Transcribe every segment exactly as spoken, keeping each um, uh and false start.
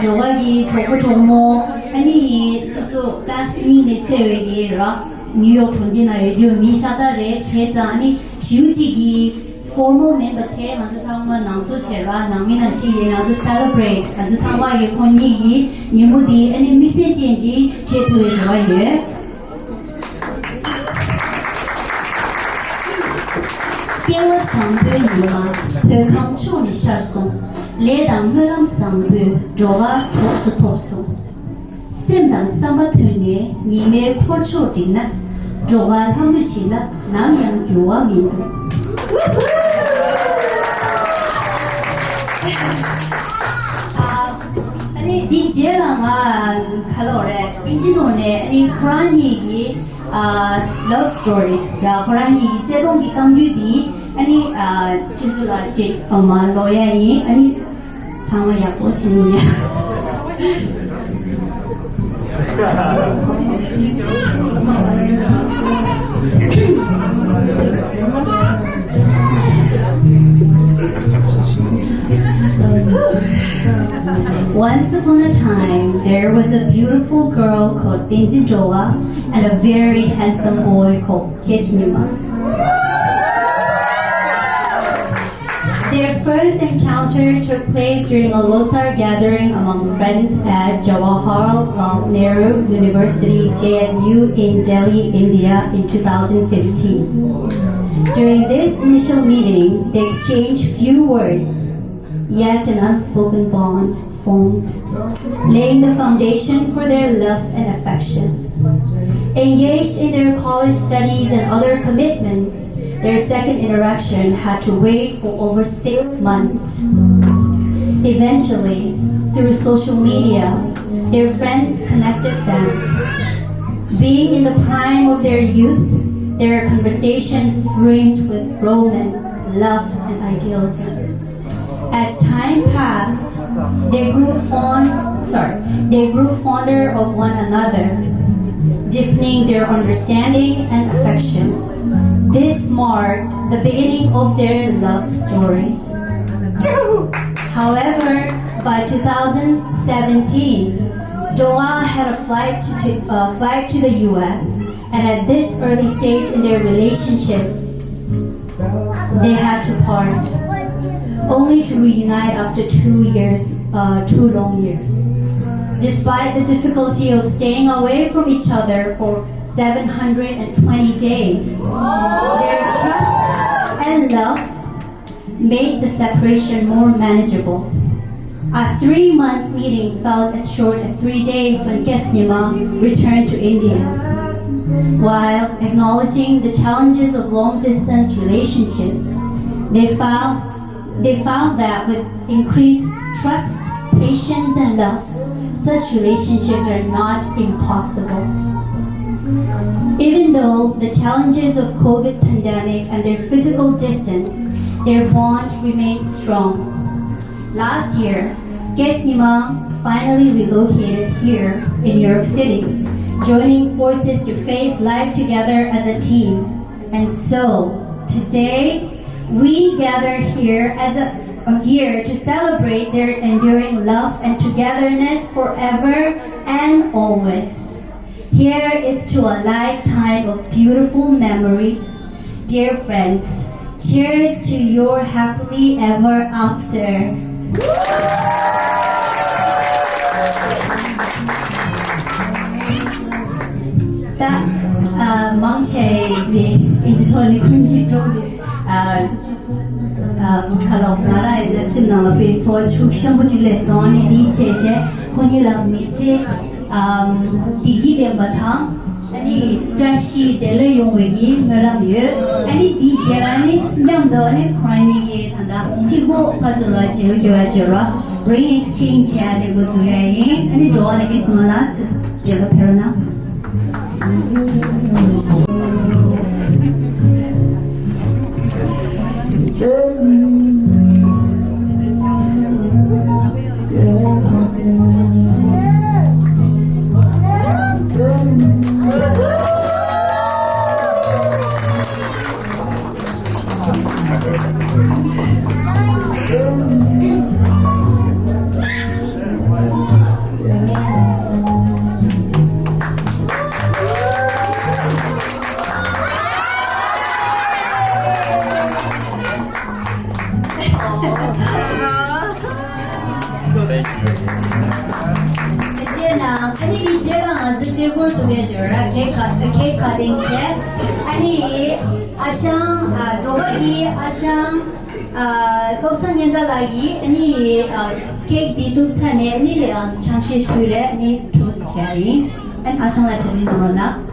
འགྲོ་བ་གི་གྲོགས་པོ་གྲོགས་མོ། ཨ་ནི་སོ་སོ་ད་སྙིང་ནས་བརྩེ་བའི་གི་ར་ནིའུ་ཡོག་གྲོང་ཁྱེར་ན་ཡོད་རྒྱུ་མི་ཤ་སྟག་རེད་བྱས་ཙང་། ཨ་ནི་ཞེ་པོ་ཅིག་གི་ཕོར་མལ་མིན་པ་བྱས། ང་ཚོ་ཚང་མ་ནང་ཚོ་བྱས་ར་ནང་མི་ནང་བཞིན་ཡིན། ང་ཚོ་སེ་ལེ་བྷི་རེཊ། ང་ཚོ་ཚང་མ་གི་ཁོང་གཉིས་ཀྱི་ཉིན་མོ་འདི་ཨ་ནི་དམིགས་བསལ་ཅན་ཅིག་བྱེད་ཐུབ་པའི་རེ་བ་ཡོད། སྐལ་བ་བཟང་པོའི་ཉི་མ་བོད་ཁམས་ཕྱོགས་ནས་ཤར་སོང་། ལས་དང་སྨོན་ལམ་བཟང་པོས་འགྲོ་ཁར་གྲོགས་སུ་ཐོབ་སོང་། སེམས་དང་བསམ་པ་མཐུན་ནས་ཉི་མའི་འཁོར་ཕྱོགས་བསྒྲིགས་ན། འགྲོ་ཁར་ལྷ་མོ་བྱིན་ན་ནམ་ཡང་འགྱུར་བ་མི་འདུག། ཨ་ནི་འདི་རྗེས་ལ་ང་ག་ལོ་རེད། ཨིན་ཇི་ནང་ནས་ཨ་ནི་ཁོ་རང་གཉིས་ཀྱི་ཨ་ལབ་སི་ཊོ་རི་ར་ཁོ་རང་གཉིས་ཀྱི་བརྩེ་དུང་གི་གཏམ་རྒྱུད་འདི་ཨ་ནི་ཨ་ཁྱེད་ཚོ་ལ་ཅིག་ཨ་མ་ཀློག་ཡ་ཡིན། ཨ་ནི་ཚང་མ་ཡག་པོ་བྱེད་ནི་ཡ། Once upon a time, there was a beautiful girl called Tenzin Jowa and a very handsome boy called Kesnima. Their first encounter took place during a Losar gathering among friends at Jawaharlal Nehru University, J N U, in Delhi, India, in two thousand fifteen. During this initial meeting, they exchanged few words, yet an unspoken bond formed, laying the foundation for their love and affection. Engaged in their college studies and other commitments, their second interaction had to wait for over six months. Eventually, through social media, their friends connected them. Being in the prime of their youth, their conversations brimmed with romance, love, and idealism. As time passed, they grew fond, sorry, they grew fonder of one another, deepening their understanding and affection. This marked the beginning of their love story. However, by two thousand seventeen, Jowa had a flight to, uh, flight to the U S, and at this early stage in their relationship, they had to part, only to reunite after two years, uh, two long years. Despite the difficulty of staying away from each other for seven hundred and twenty days, their trust and love made the separation more manageable. A three-month meeting felt as short as three days when Kesnima returned to India. While acknowledging the challenges of long-distance relationships, they found, they found that with increased trust, patience, and love, such relationships are not impossible. Even though the challenges of COVID pandemic and their physical distance, their bond remained strong. Last year, Kesnima finally relocated here in New York City, joining forces to face life together as a team. And so, today, we gather here as a, here to celebrate their enduring love and togetherness forever and always. Here is to a lifetime of beautiful memories. Dear friends, cheers to your happily ever after. ད་ཨ་མང་ཆེ་ནི་ཨིན་ཇི་ཐོག་ནས་ཁོང་གཉིས་འགྲོ་ནས་ཨ་ཨ་ཁ་ལོ་ང་རང་ཡིན་ན་སེམས་ནང་ལ་དཔེ་ཚོར་བ་ཤུགས་ཆེན་པོ་ཅིག་སླེབས་སོང་། ཨ་ནི་དེའི་ཆེད་བྱས་ཁོང་གཉིས་ལ་མི་ཚེ་ཨ་བདེ་སྐྱིད་ལྡན་པ་དང་། ཨ་ནི་བཀྲ་ཤིས་བདེ་ལེགས་ཡོང་བའི་གི་སྨོན་ལམ་ཡོད། ཨ་ནི་དེའི་རྗེས་ལ་ནི་མཉམ་དུ་ཨ་ནི་ཁོ་རང་གཉིས་ཀྱི་ད་ལྟ་ཚིག་གོ་ཕར་ཚུར་ལ་བརྗེ་པོ་རྒྱབ་པ་བརྗེ་རོགས། Ring exchange བྱས་ཏེ་འགོ་འཛུགས་ཡ་ཡིན། ཨ་ནི་འགྲོ་བ་ལ་ཀིས་མ་ལ་ཚུར་རྒྱལ་ལ་ཕེབས་རོགས་གནང་། དུ་མེད་དུ་ར་ཁེག་ཁ་ཁེག་ཁ་ཏིང་བྱས། ཨ་ནི་ཨ་ཞང་ཨ་འགྲོ་བ་ཡི་ཨ་ཞང་ཨ་བློ་བཟང་སྙན་གྲགས་ལགས་ཡིས་ཨ་ནི་ཨ་ཁེག་འདི་གཏུབ་ཚར་ནས་ཨ་ནི་ཨ་ཆང་ཤས་ཞུས་རེད། ཨ་ནི་ཊོ་སི་བྱས་ཡིན། ཨ་ནི་ཨ་ཞང་ལ་དྲན་གནང་རོགས་གནང་། ཨ།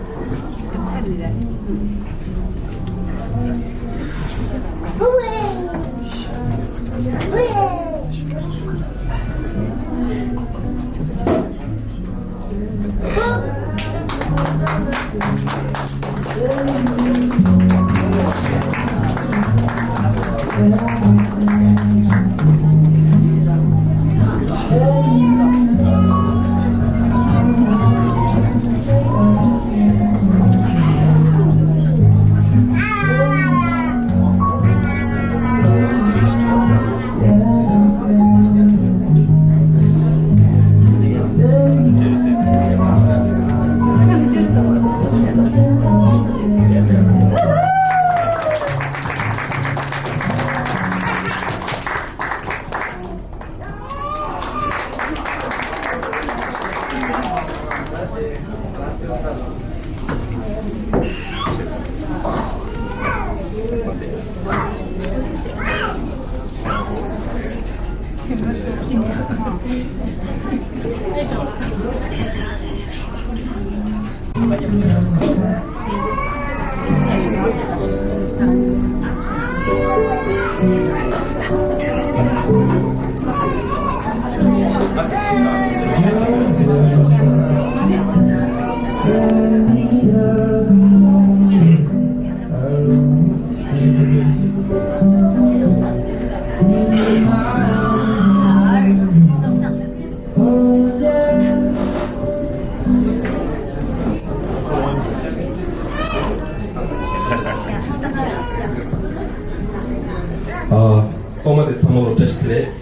ཐོག་མ་དེ་ཚང་མ་ལ་བཀྲ་ཤིས་བདེ་ལེགས།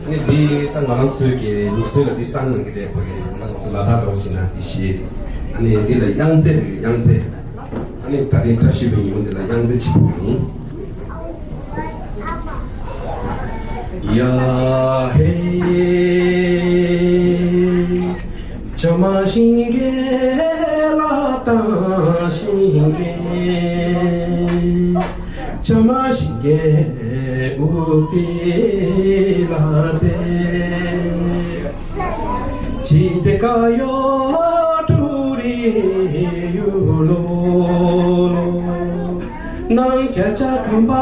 ཨ་ནི་འདི་ད་ང་རང་ཚོའི་གི་ལུགས་སྲོལ་ལ་འདི་བཏང་གནང་གི་རེད། ཕ་གི་ང་རང་ཚོ་ལ་དྭགས་འདྲ་བོ་ཞིག་ན་འདི་ཤེས་རེད། ཨ་ནི་འདི་ལ་དབྱངས་རྩེད་རེད། དབྱངས་རྩེད། ཨ་ནི་ད་རིང་བཀྲ་ཤིས་པའི་ཉིན་མོ་འདི་ལ་དབྱངས་རྩེད་བྱེད་དགོས་ཡིན། ཡ་ཧེ། བྱ་མ་ཤིང་གེ་ལ་དང་ཤིང་གེ། བྱ་མ་ཤིང་གེ་འུ་ཙི་ལ་ཙེ། ཅི་ཏེ་ཀ་ཡོ་ཀྲུ་རི་ཡུ་ལོ་ལོ། ནང་སྐྱ་ཆ་ཁམ་པ་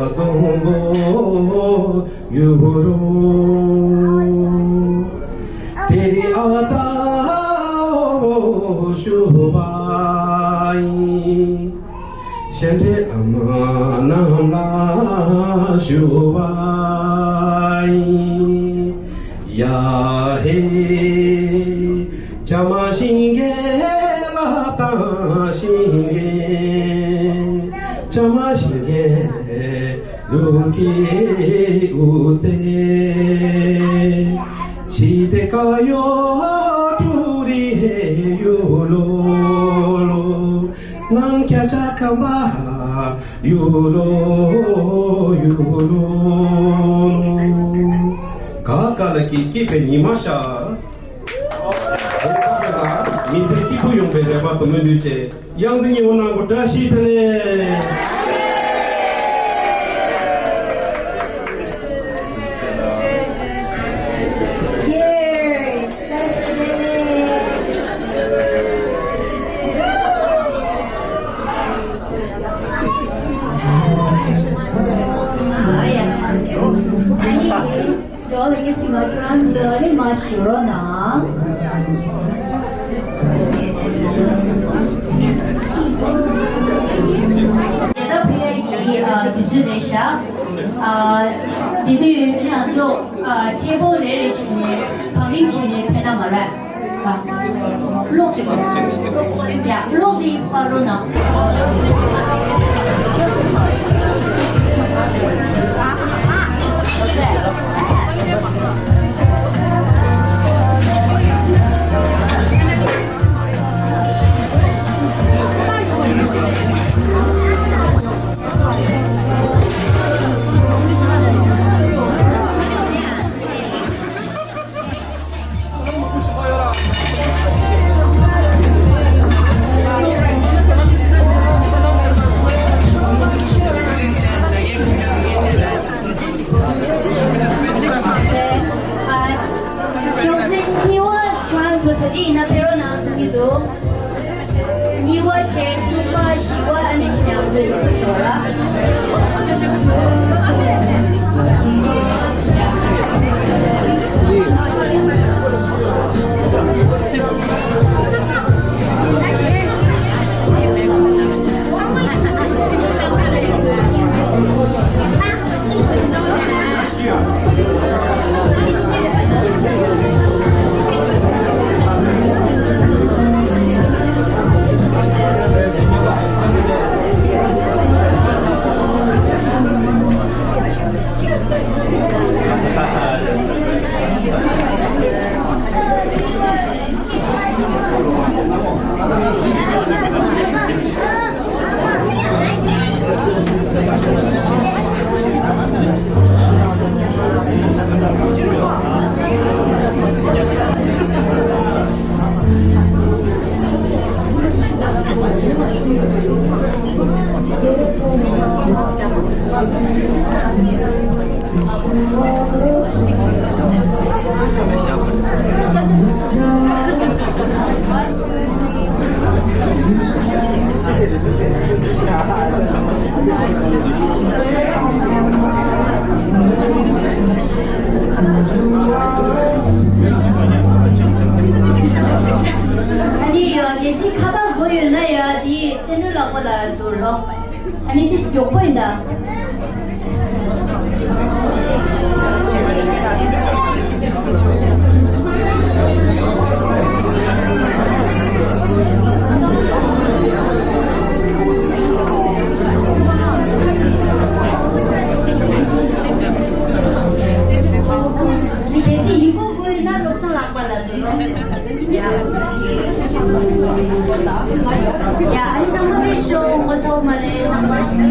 རྫོང་པོ་ཡུ་རུ། དེ་རི་ཨ་ད་འོ་ཤུ་བ་ཡིན། ཤན་ཏེ་ཨ་མ་ནམ་ལ་ཤུ་བ་ཡིན། ཡ་ཧེ། བྱ་མ་ཤིང་གེ་ལ་དང་ཤིང་གེ། བྱ་མ་ཤིང་གེ་ལུ་ཀི་འུ་ཙེ། ཅི་ཏེ་ཀ་ཡོ་ཀྲུ་རི་ཡུ་ལོ་ལོ། ནང་སྐྱ་ཆ་ཁམ་པ་ཡུ་ལོ་ཡུ་ལོ། ག་ག་ལ་ཀི་སྐྱིད་པའི་ཉི་མ་ཤར། མི་ཚེ་སྐྱིད་པོ་ཡོང་བའི་རེ་བ་དང་སྨོན་འདུན་བཅས། དབྱངས་འཛིན་ཉི་མ་ནང་གོ་བཀྲ་ཤིས་བདེ་ལེགས། Cheers! བཀྲ་ཤིས་བདེ་ལེགས། ཨ་ཡ། ཨ་ནི། འགྲོ་ལ་ཡིད་ཆེས་མ་ཁྱོད་རང་ཚོ་ནི་མ་ཞུ་རོགས་གནང་། ཇ་ད་ཕུ་ཡ་ཡི་ཨ་དུས་ཚོད་རེད་ཤག་ཨ་དེ་དུས་ང་ཚོ་ཨ་ཊེ་བལ་རེ་རེ་བྱས་ནས་བང་རིམ་བྱས་ནས་ཕེབས་ན་མ་རེད། ཀློག་ཡ་ཀློག་དེ་པར་རོ་ན། ཞི་བ་ཨ་ནི་ཆི་ཉག་ཚེ་ཡོད་ཆེ་བ་ལ། ཨ་ནི་ཡོད་དེ་ཚིག་ཁ་བཏགས་དགོས་ཡོད་ན་ཡ་དེ་བསྟན་སྒྲོན་ལག་པ་ལ་འདུར་ལོ། ཨ་ནི་ཏིས་མགྱོགས་པོ་ཡིན་ད། ཨ་ནི་གལ་སྲིད་ཡིག་པོ་དགོས་ཡོད་ན་བློ་བཟང་ལག་པ་ལ་འདུར་ལོ། ཡ། ཡ། ཨ་ནི་ཚང་མ་ཕེབས་ཤོག་ངོ་ཚ་བོ་མ་རེད་ཚང་མ།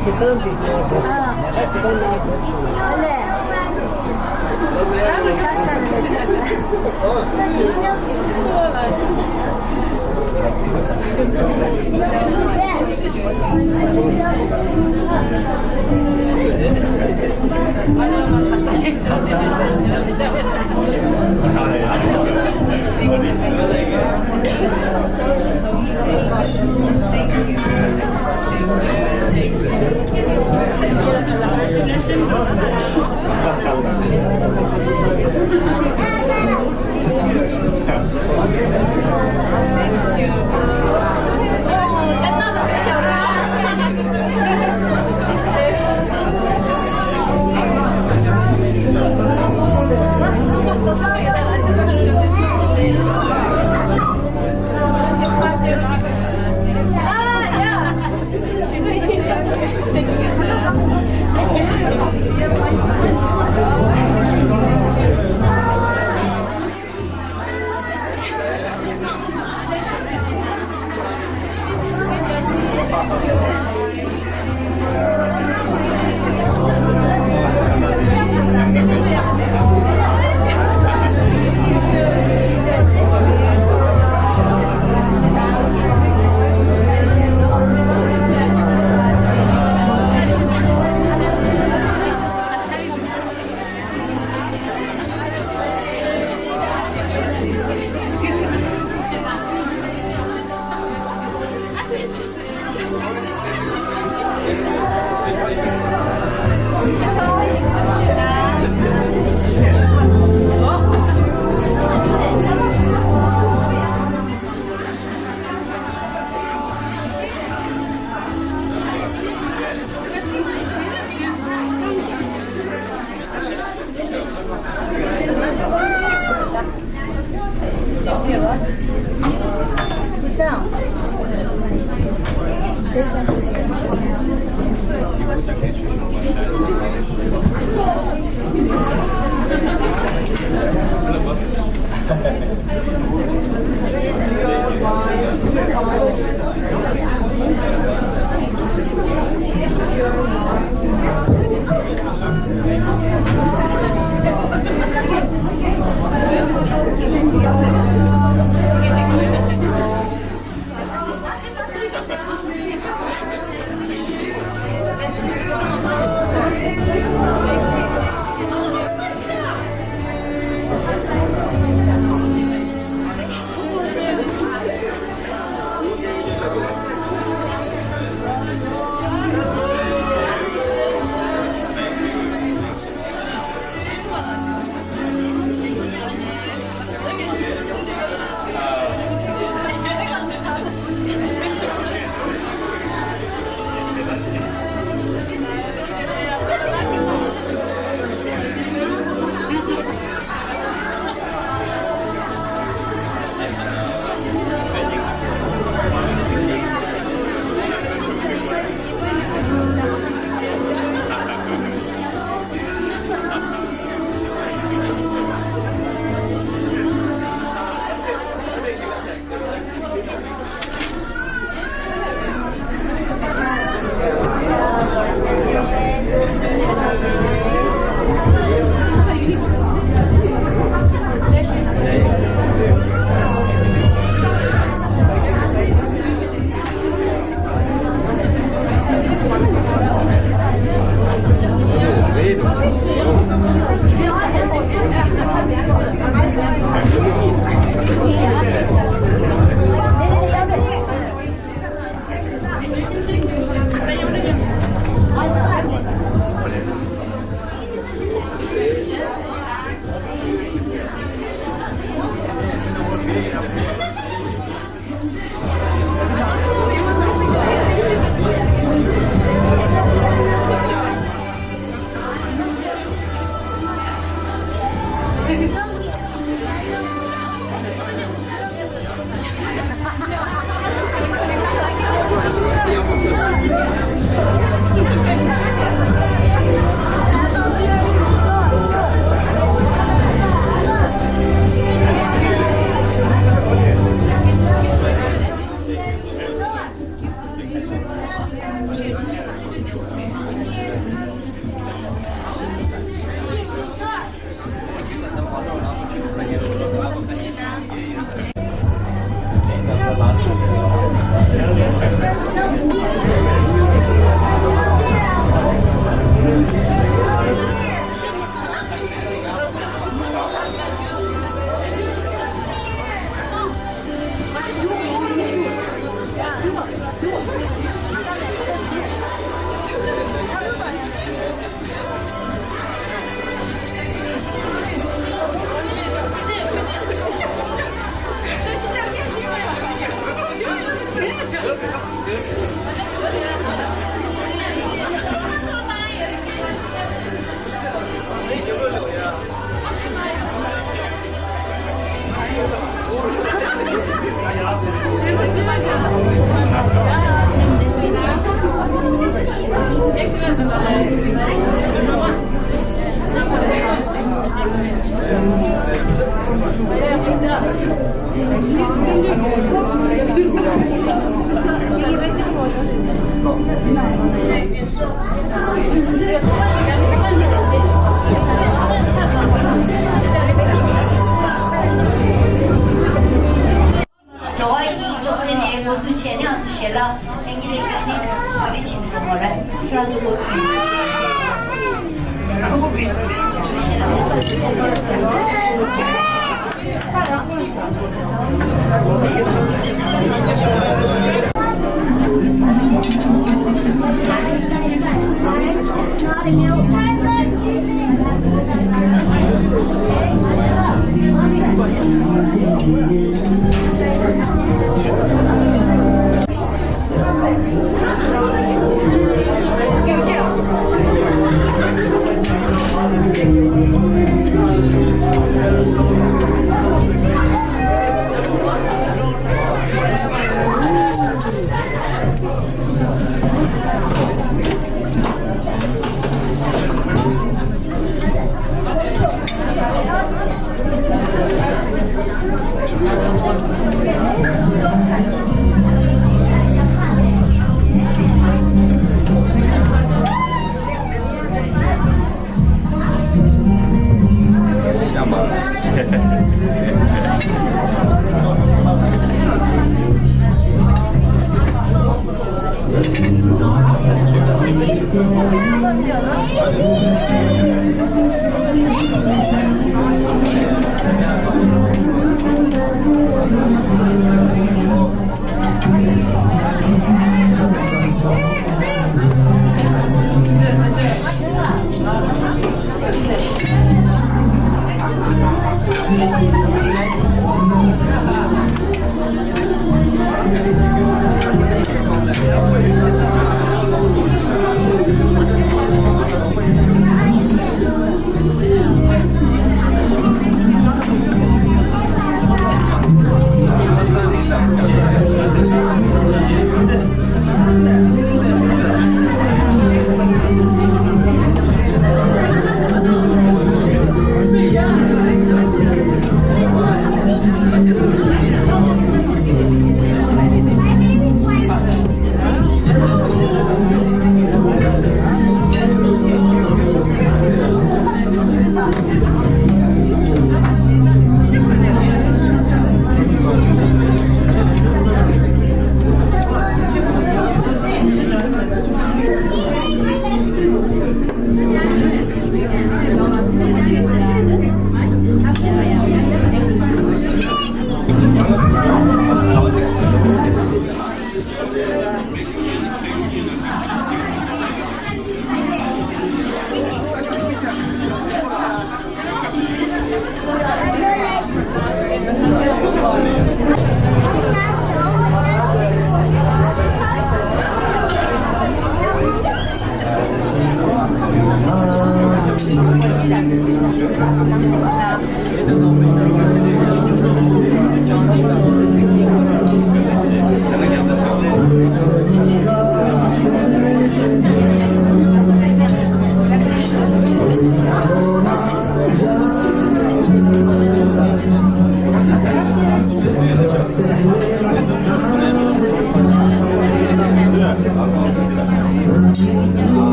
ཚེ་གང་དེ་ནས་འགྲོ་སོང་། ཨ་ལས། ཨ་ལས། ཨ་ལས། ཤ་ཤ་ལས་ཤ་ཤ། འགྲོ་བ་ཡི་ཅོག་ཙེ་ནས་འགོ་ཚུགས་བྱས་ནས་ང་ཚོ་ཞལ་ལག་ལྷན་རྒྱས་ལ་སྤྲད་ནས་ག་རེ་བྱེད་ཀྱི་འདུག་གོ་རེད། ཁྱོད་རང་ཚོ་འགོ་ཚུགས།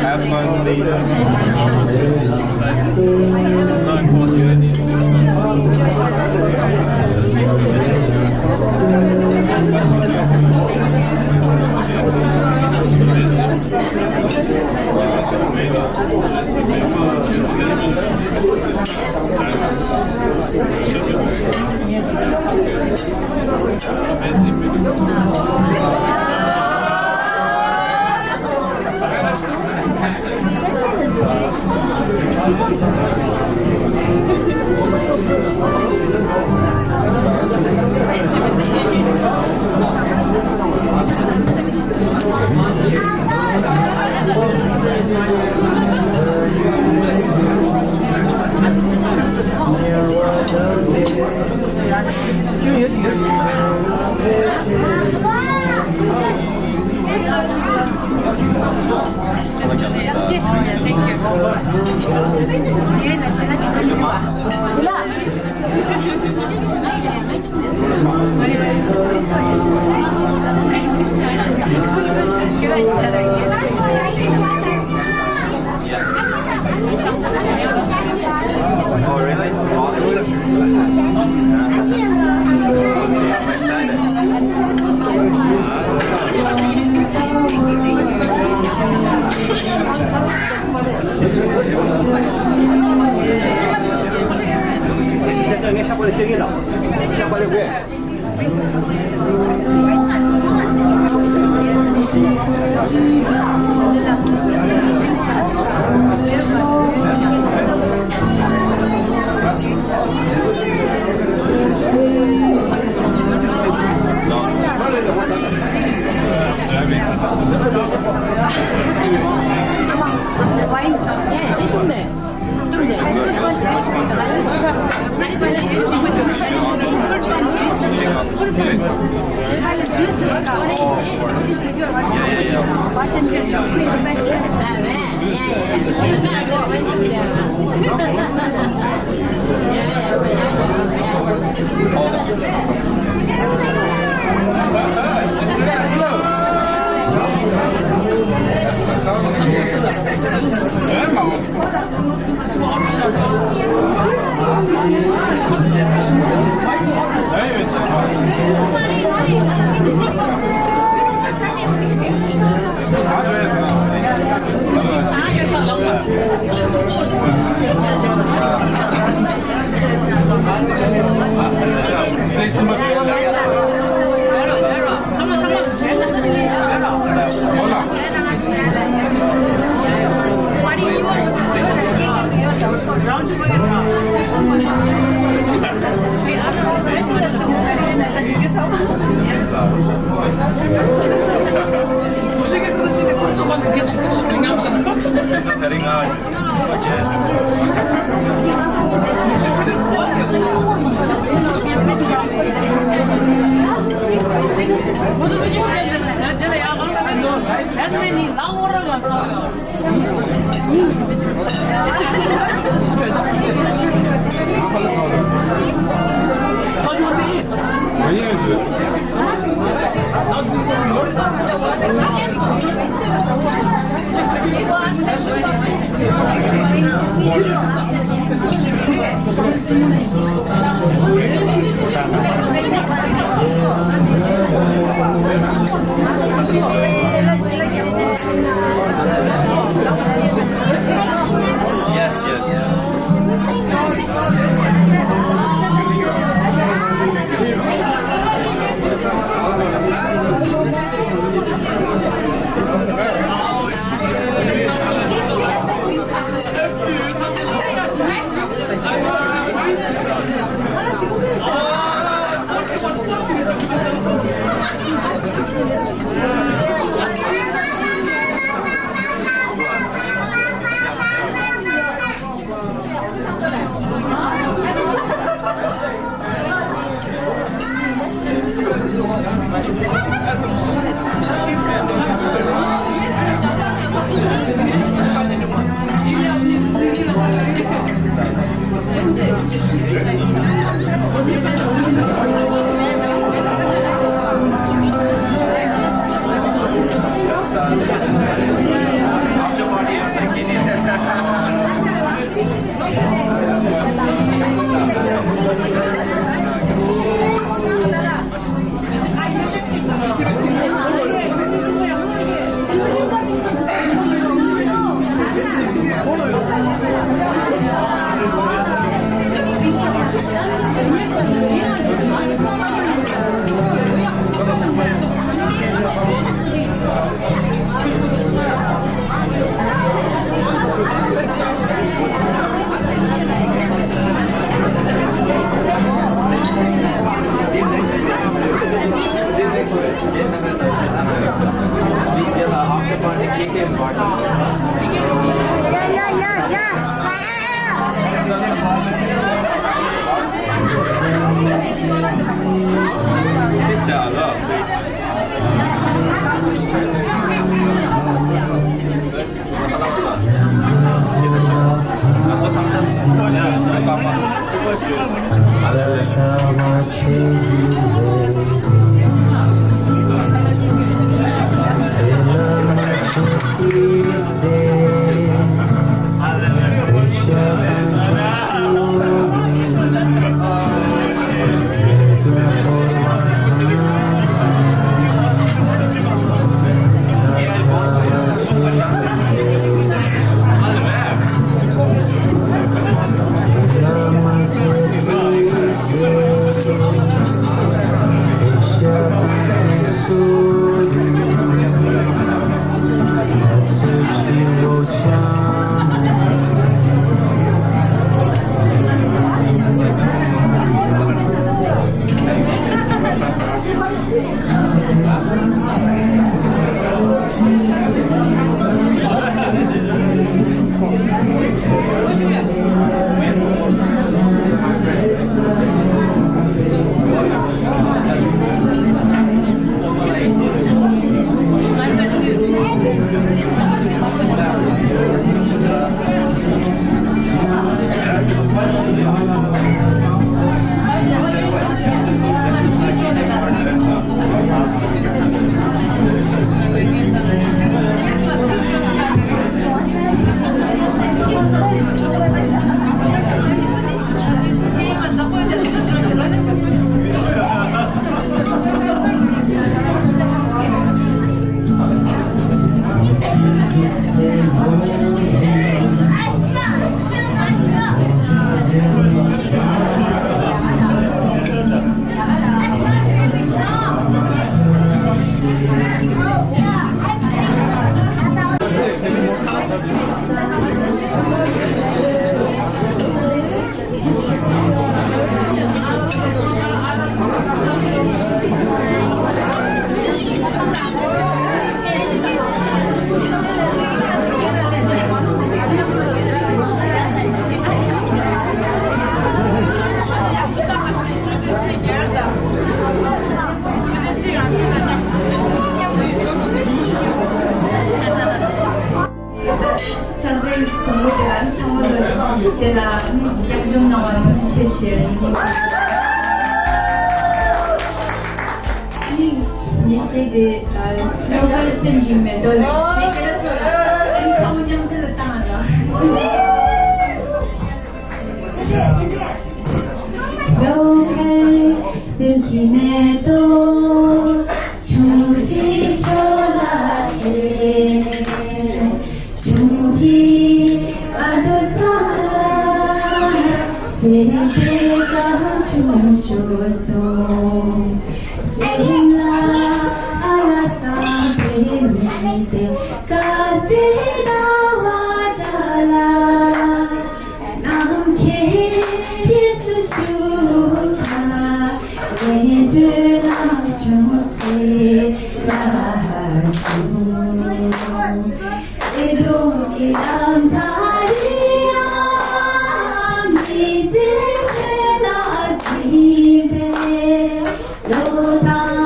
Have fun. Oh, really? I'm excited. Yes, yes, yes. ཕྱག་འཚལ་དང་པོ་དེ་ལ་ཚང་མ་ལ་དེ་ལ་མཉམ་འཛོམས་གནང་བ་ཐུགས་རྗེ་ཆེ་ཞུ་ཡ་ཡིན། ཨ་ནི་ངས་བཤད་དེ་བློ་དཀར་སེམས་ཀྱི་མེ་ཏོག་ལ་བཤད་དེ་ལ་ཚོ་ལ་ཨ་ནི་ཚང་མ་མཉམ་དུ་ལ་བཏང་ཨ་ལ། བློ་དཀར་སེམས་ཀྱི་མེ་ཏོག་ཆུང་འདྲིས་ཆོག་ལ་ཞེས། ཆུང་འདྲིས་ཨ་འགྲོ་ས་ལ་སེམས་པའི་གང་བྱུང་བྱོས་སོང་། སེམས་ལ་ཨ་ལ་བསམ་པའི་མི་དེ་དཀའ་སེ་ན་བ་འདྲ་ལ། ནམ་མཁའི་གཡས་སུ་བཞུགས་ན་ལས་འབྲས་ལ་ཅུང་ཟད་ལྷག་བྱུང་། བརྩེ་དུང་གི་ལམ་བར་ཡང་མི་ཚེ་ཚེ་ན་འཛིན་པའི་ལོ་དང་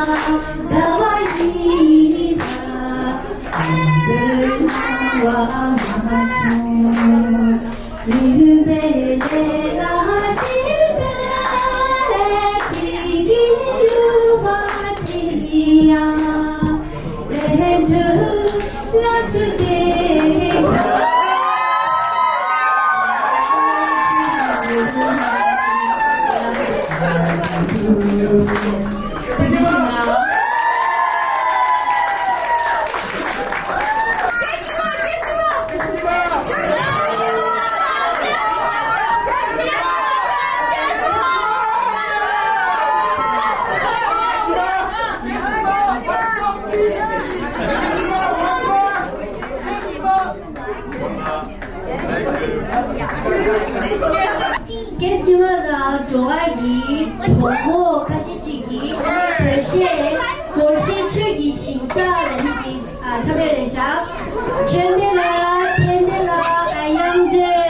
ཟླ་བ་ཡིན་ད། བོད་སྣང་བ་མ་བྱུང་། མུན་པའི་ལས་ལ་འཛིན་པའི་དྲིན་གྱིས་གཡོ་བ་དེ་ཡང་ལས་འཕྲོ་ལ་ཆུ་དེ། སྐད་སྲིད་མ་དང་འགྲོ་བ་ཡི་གྲོགས་པོ་ཁ་ཤས་ཅིག་གིས་བོད་གཞས་སྒོར་གཞས་ཆོས་ཀྱི་ཞིང་ས་ལ་ནི་ཅིག་འཁྲབ་པའི་རེད་ཤག་ཆོས་ལྡན་ལགས། ཕན་བདེ་ལགས། དབྱངས་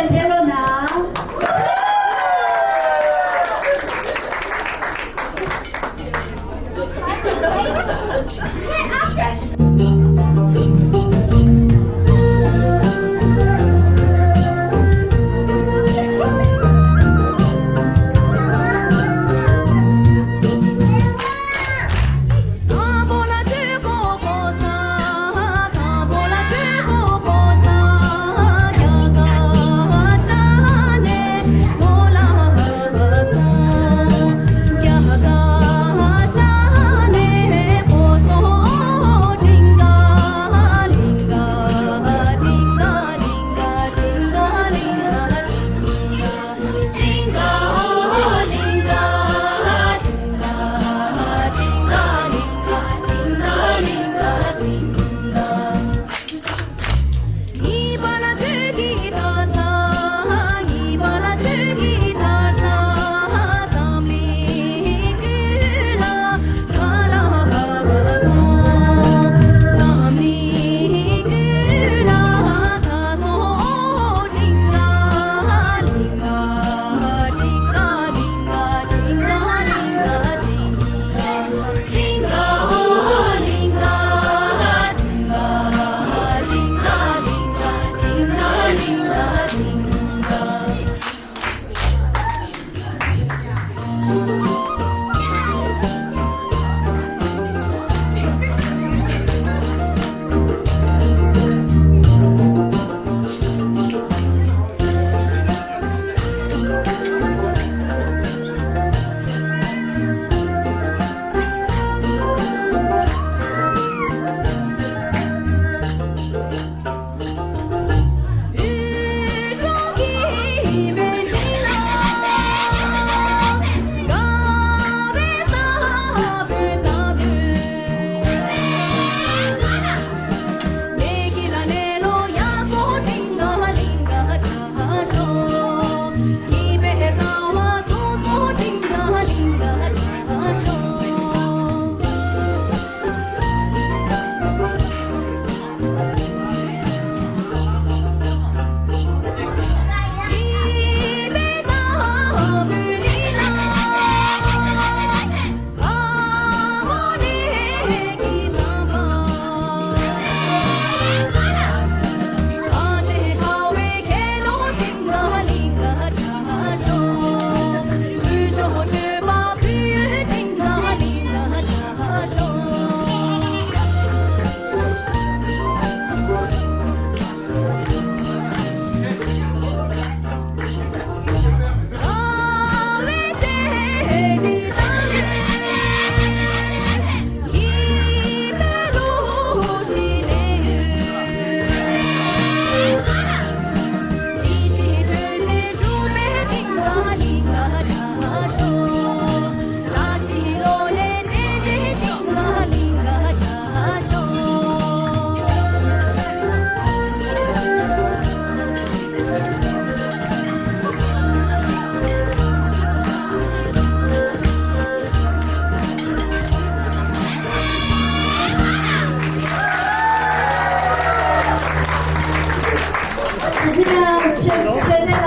སྒྲོན་ཕེབས་རོགས་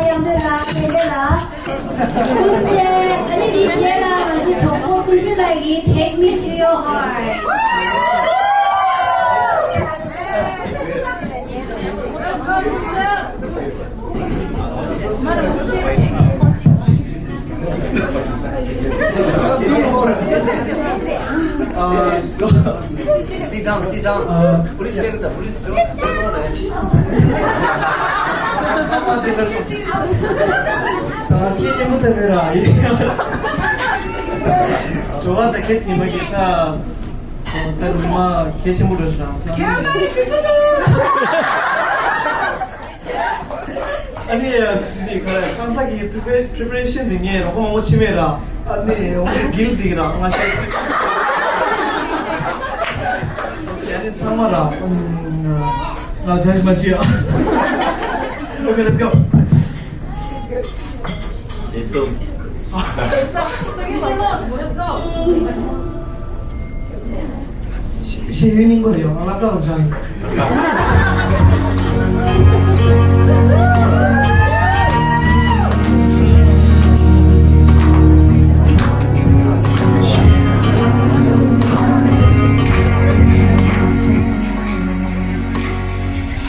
གནང་། ཀུན་གསལ། ཨ་ནི་དེའི་རྗེས་ལ་ང་ཚོའི་གྲོགས་པོ་ཀུན་གསལ་ལགས་ཀྱིས་Take Me To Your Heart། Sit down, sit down. Police, police. ད་ཁྱེད་ཉིན་མོ་ཐེབས་པའི་ར་ཡིན། དྲི་བ་ད་ཁྱེད་ཉི་མ་གི་ད་ད་ཉི་མ་གལ་ཆེན་པོ་རེད་ཤག་ཨ་ནི་འདི་ག་རེ་ཆང་ས་གི་preparation འདི་ངས་རོགས་པ་མང་པོ་ཕྱིན་མེད་ར། ཨ་ནི་འོ་གིལ་འདི་ར་ང་ཤེས། ཨ་ནི་ཚང་མ་ར་ང་judge མ་བྱེད་ཨ། Okay, let's go. Let's go. ཤེས་ཡོན་སྙིང་པོ་རེད་ཡོང་སློབ་གྲྭ་ལ་སྦྱངས་ཡོད།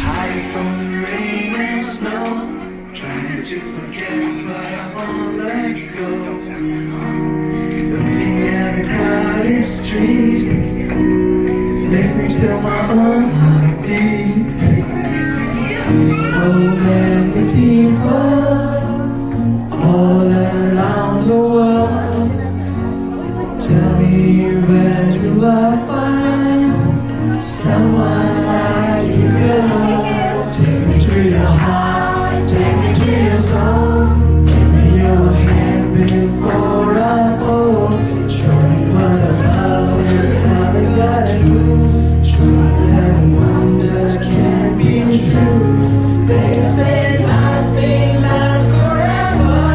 Hiding from the rain and snow, trying to forget, but I won't let go. Looking at a crowded street, listening to my own heartbeat. So many people all around the world. Tell me, where do I find someone like you, girl? Take me to your heart, take me to your soul. Give me your hand before I go. Show me what a love is, all I gotta do. Show me that wonders can be true. They say nothing lasts forever.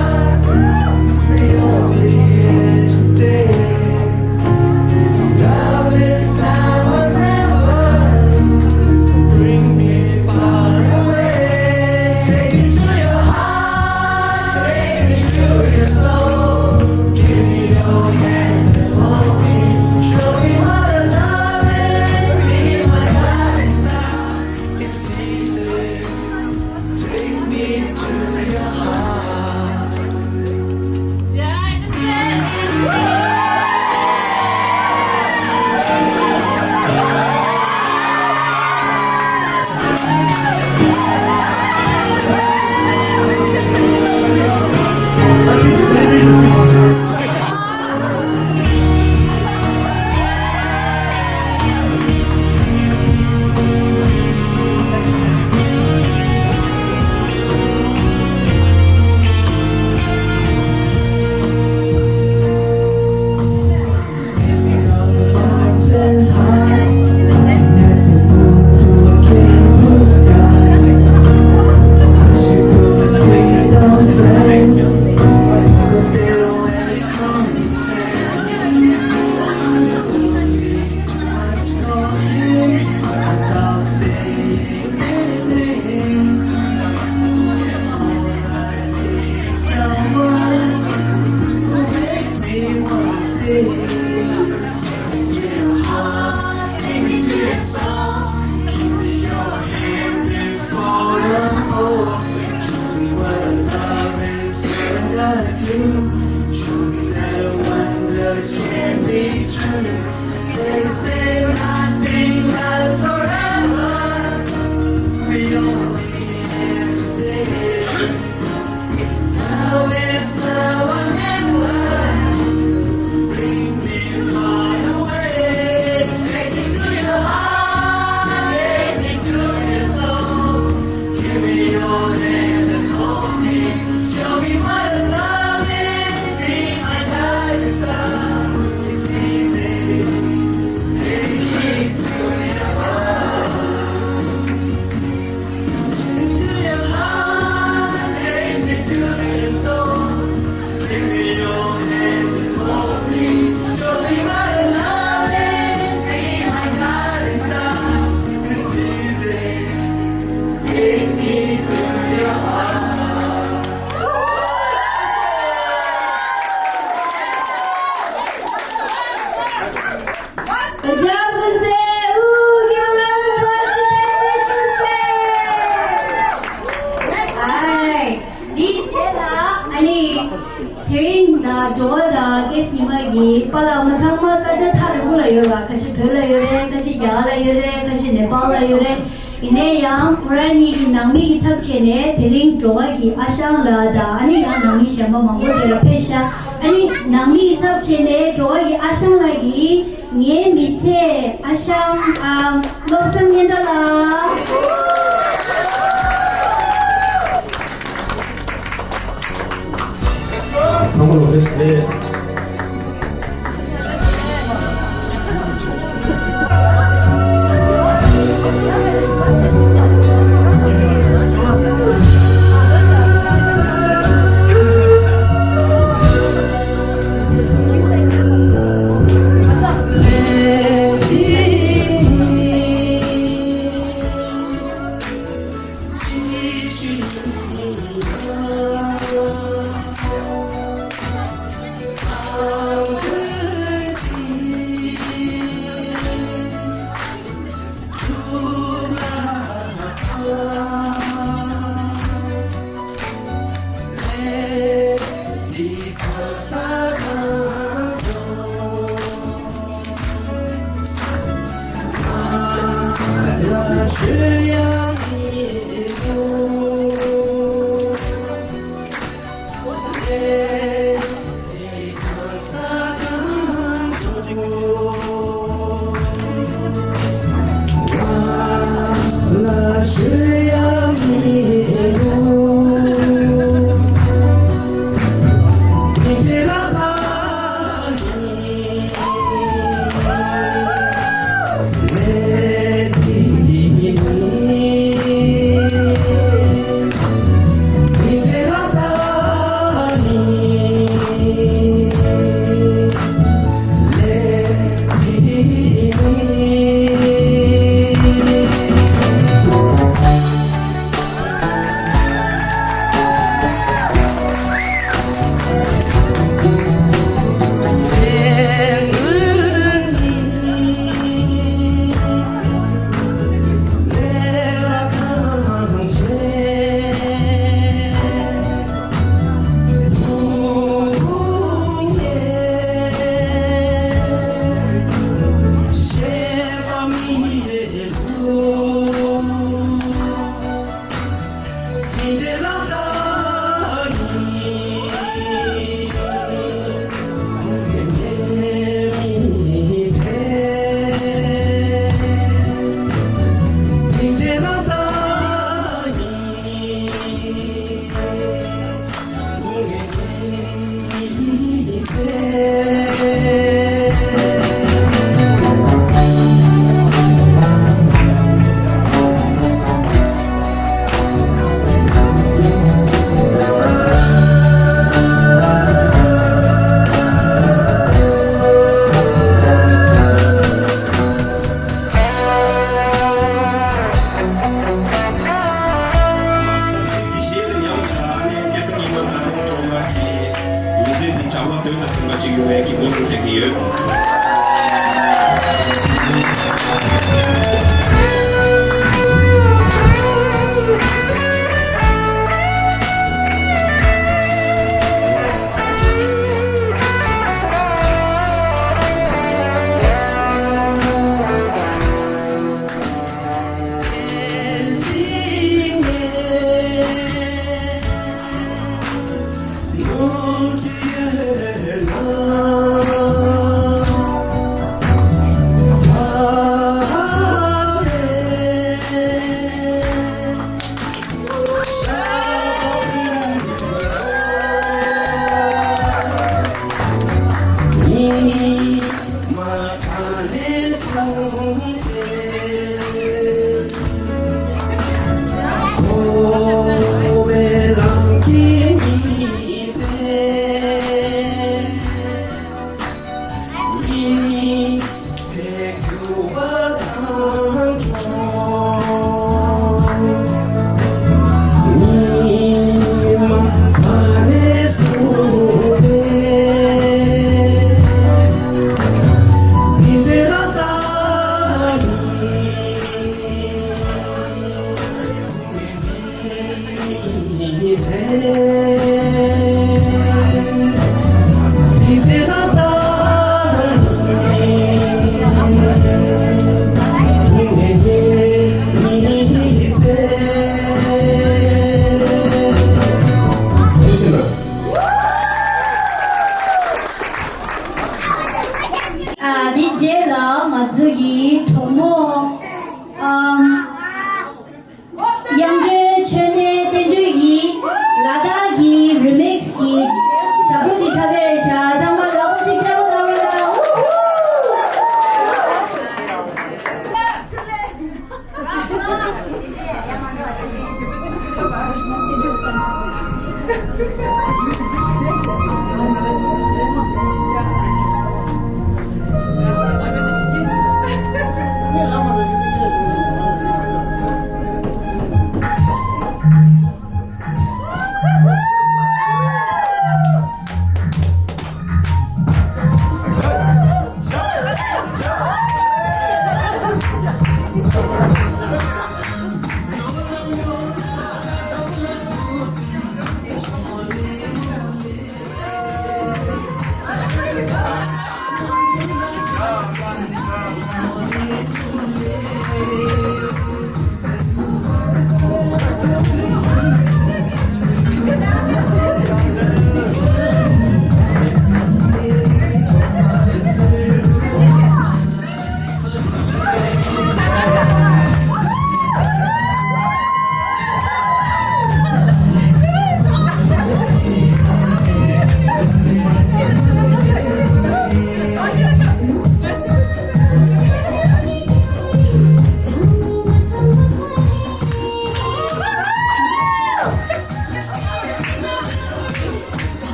We only here today. Love is now or never. Bring me far away. Take me to your heart, take me to your soul. Give me your hand and hold me. Show me what a love is. Be my guiding star. It's easy. Take me to your heart. Someone who makes me wanna say, take me to your heart, take me to your soul. Give me your hand before I'm old. Show me what love is, what I gotta do. Show me that a wonder can be true. They say nothing lasts forever. We only here today. Now is now or never. Bring me far away. Take me to your heart. Take me to your soul. Give me your hand and hold me. Show me what love is. Be my guiding star. It's easy. Take me to your heart. Into your heart, take me to your soul. Give me your hand and hold me. Show me what love is. Be my guiding star. It's easy. Take me to your heart. འདིའི་རྗེས་ལ་ཨ་ནི་དེ་རིང་ན་འགྲོ་བ་དང་སྐྱེས་ཉི་མ་གི་པཱ་ལགས་མ་ཚང་མ་ས་ཆ་ཐག་རིང་པོ་ལ་ཡོད་ལ། ཁ་ཤས་བོད་ལ་ཡོད་རེད། ཁ་ཤས་རྒྱ་གར་ལ་ཡོད་རེད། ཁ་ཤས་ནེ་པཱལ་ལ་ཡོད་རེད། ཡིན་ནའི་ཡང་ཁོ་རང་གཉིས་ཀྱི་ནང་མི་གི་ཚབ་བྱས་ནས་དེ་རིང་འགྲོ་བ་གི་ཨ་ཞང་ལགས་དང་ཨ་ནི་ཡང་ནང་མི་གཞན་པ་མང་པོ་དེ་ལ་ཕེབས་ཤག་ཨ་ནི་ནང་མི་གི་ཚབ་བྱས་ནས་འགྲོ་བ་གི་ཨ་ཞང་ལགས་ཀྱིས། ངའི་མི་ཚེ་ཨ་ཞང་ཨ་བློ་བཟང་སྙན་གྲགས་ལགས། ཚང་མ་ལོ་རྒྱུས་ཞིག་རེད།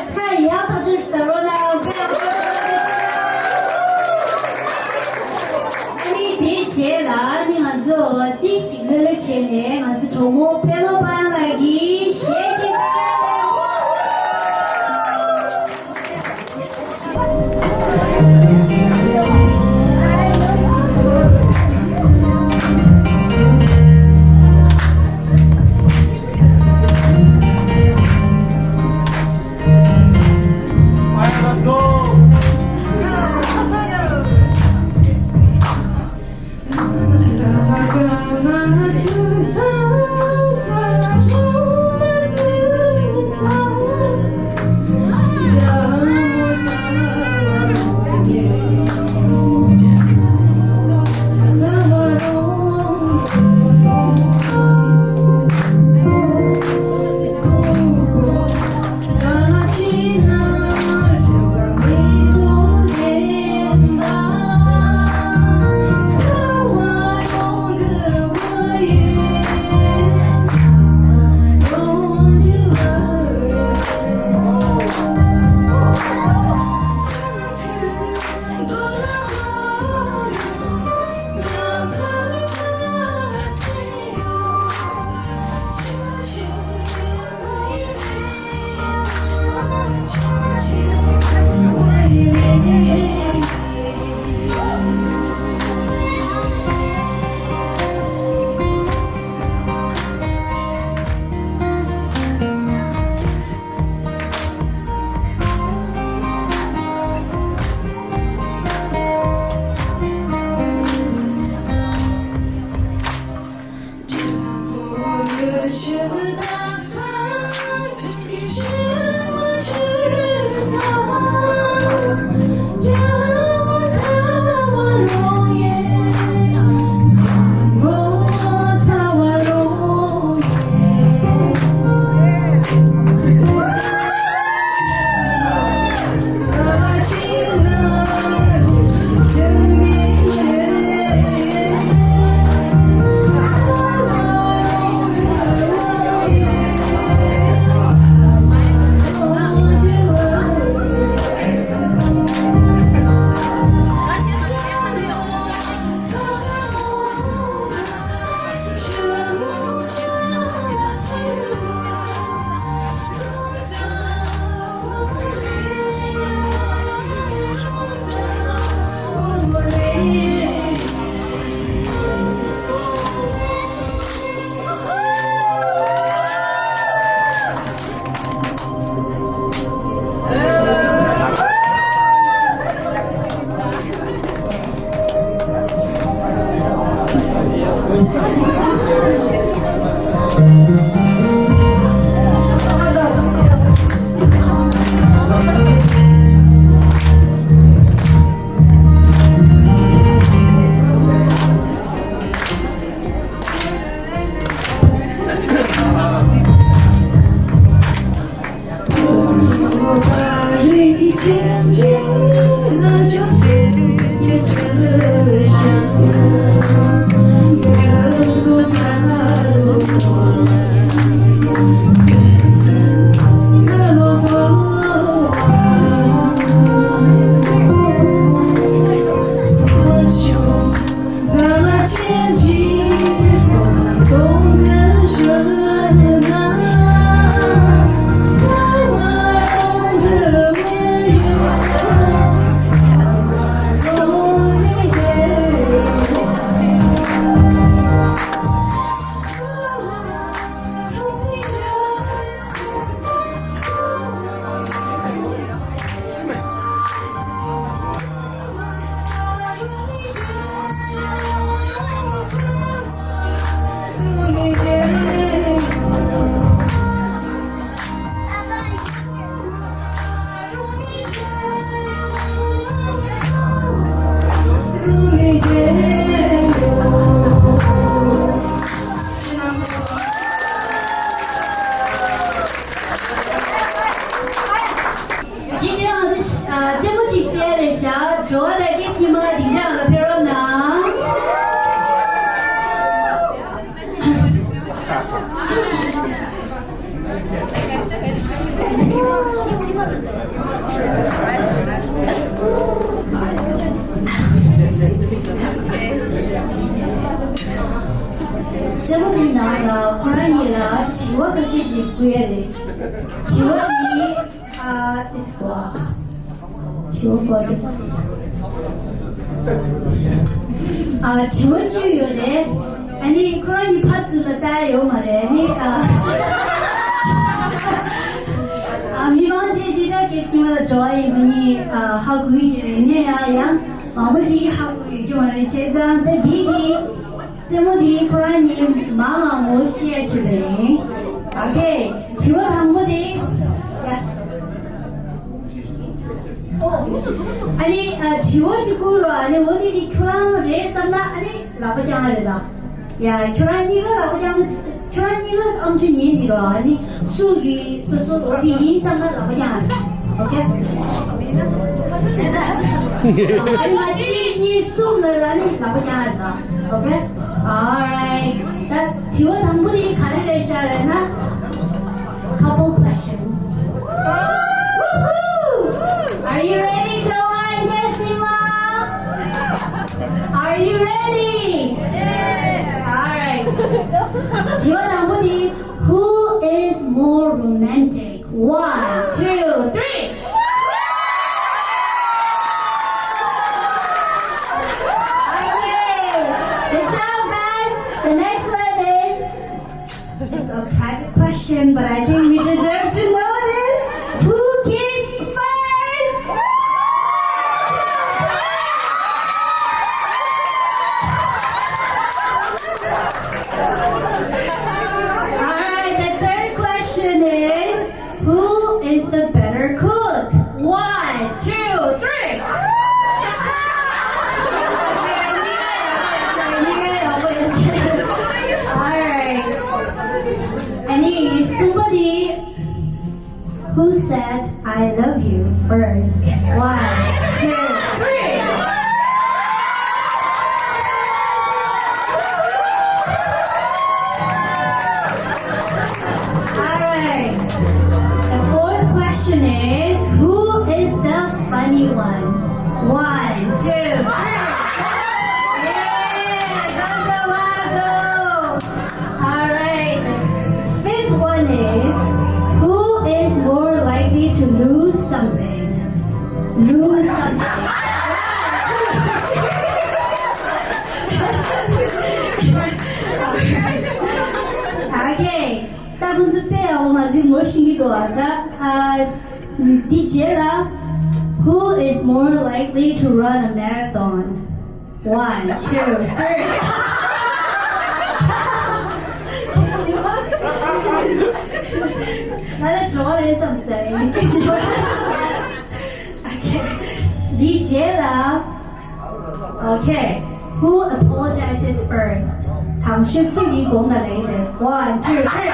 ཚ་ཡག་ཐག་ཆོད་ཞིག་ད་རོ་ན་ཨ་ནི་དེའི་རྗེས་ལ་ཨ་ནི་ང་ཚོ་ཏིས་ཅིག་ལྷོད་ལྷོད་བྱས་ནས་ང་ཚོ་གྲོགས་མོ་པད་མ་པ་ཡང་ལགས་ཀྱིས་གཞས་གཅིག་བཏང་ཡ་དང་། ཇི་ལྟར་ང་ཚོ་རྩེད་མོ་གཅིག་རྩེ་ཡ་རེད་ཤག་འགྲོ་བ་དང་སྐྱེས་ཉི་མ་སྡིངས་ཆ་ལ་ཕེབས་རོགས་གནང་། རྩེད་མོ་འདི་ནང་ལ་ཁོ་རང་གཉིས་ལ་དྲི་བ་ཁ་ཤས་ཅིག་བསྐུར་ཡ་རེད། དྲི་བ་འདི། ཨ། ཏིས་གོ། དྲི་བ་གོ་ཏིས། ཨ། དྲི་བ་བཅུ་ཡོད་རེད། ཨ་ནི་ཁོ་རང་གཉིས་ཕར་ཚུར་ལ་ལྟ་ཡ་ཡོད་མ་རེད། ཨ་ནི། ཨ། ཨ། མི་མང་ཆེ་ཅིག་ད་སྐྱེས་སྐྱེས་མ་ལ་འགྲོ་བ་ཡིན་པ་གཉིས། ཨ། ཧ་གོ་གི་རེད། ཡིན་ན་ཡང་ཡང་མང་པོ་ཅིག་ཧ་གོ་ཡོད་ཀྱི་མ་རེད། བྱས་ཙང་ད་འདི་འདི། རྩེད་མོ་འདི་ཁོ་རང་གཉིས་མང་མང་མོ་ཤེས་ཡ་ཆེད་དུ་ཡིན། ཨོ་ཁེ། དྲི་བ་དང་པོ་དེ། ཡ། ཨ་ནི། ཨ། དྲི་བ་གཅིག་བསྐུར་རོགས། ཨ་ནི་འོ་དེ་དེ་ཁྱོད་རང་རེད་བསམ་ན། ཨ་ནི་ལག་པ་བརྐྱང་ཡ་རེད་ད། ཡ། ཁྱོད་རང་གཉིས་ཀ་ལག་པ་བརྐྱང་ན། ཁྱོད་རང་གཉིས་ཀ་ཨམ་ཆོས་ཉན་གྱི་རོགས། ཨ་ནི་སུ་གི་སོ་སོ་འོ་དེ་ཡིན་བསམ་ན་ལག་པ་བརྐྱང་ཡ་རེད། ཨོ་ཁེ། ཨ་ནི་ང་གཅིག་གཉིས་གསུམ་ལ་ར་ནི་ལག་པ་བརྐྱང་ཡ་རེད་ད། Okay? Alright. ད་དྲི་བ་དང་པོ་དེ་ག་རེ་རེད་ཤག་རེད་ན། Couple questions. Woohoo! Are you ready, Joanne, Tesima? Are you ready? Alright. དྲི་བ་དང་པོ་དེ། Who is more romantic? One, two, three. Okay. Good job, guys. The next one is, it's a private question, but I think we deserve to know this. Who kissed first? All right, the third question is, who is the better cook? One, two, three. All right. Any, somebody who said "I love you" first? One, two, three. All right. The fourth question is, who is the funny one? One, two, three. Yeah, don't go, go. All right. Fifth one is, who is more likely to lose something? Lose something. Okay. ད་ཁོང་ཚོ་དཔེ་ཡག་པོ་ང་ཚོས་ངོ་ཤེས་ཀྱི་འདུག་ཨ། ད་ཨ་འདི་རྗེས་ལ། Who is more likely to run a marathon? One, two, three. ང་ལ་འགྲོ་རེད་བསམ་ཟེར། Okay. འདི་རྗེས་ལ། Okay. Who apologizes first? དང་ཤོས་སུ་ཡིན་གོང་ལ་ལེན་རེད། One, two, three.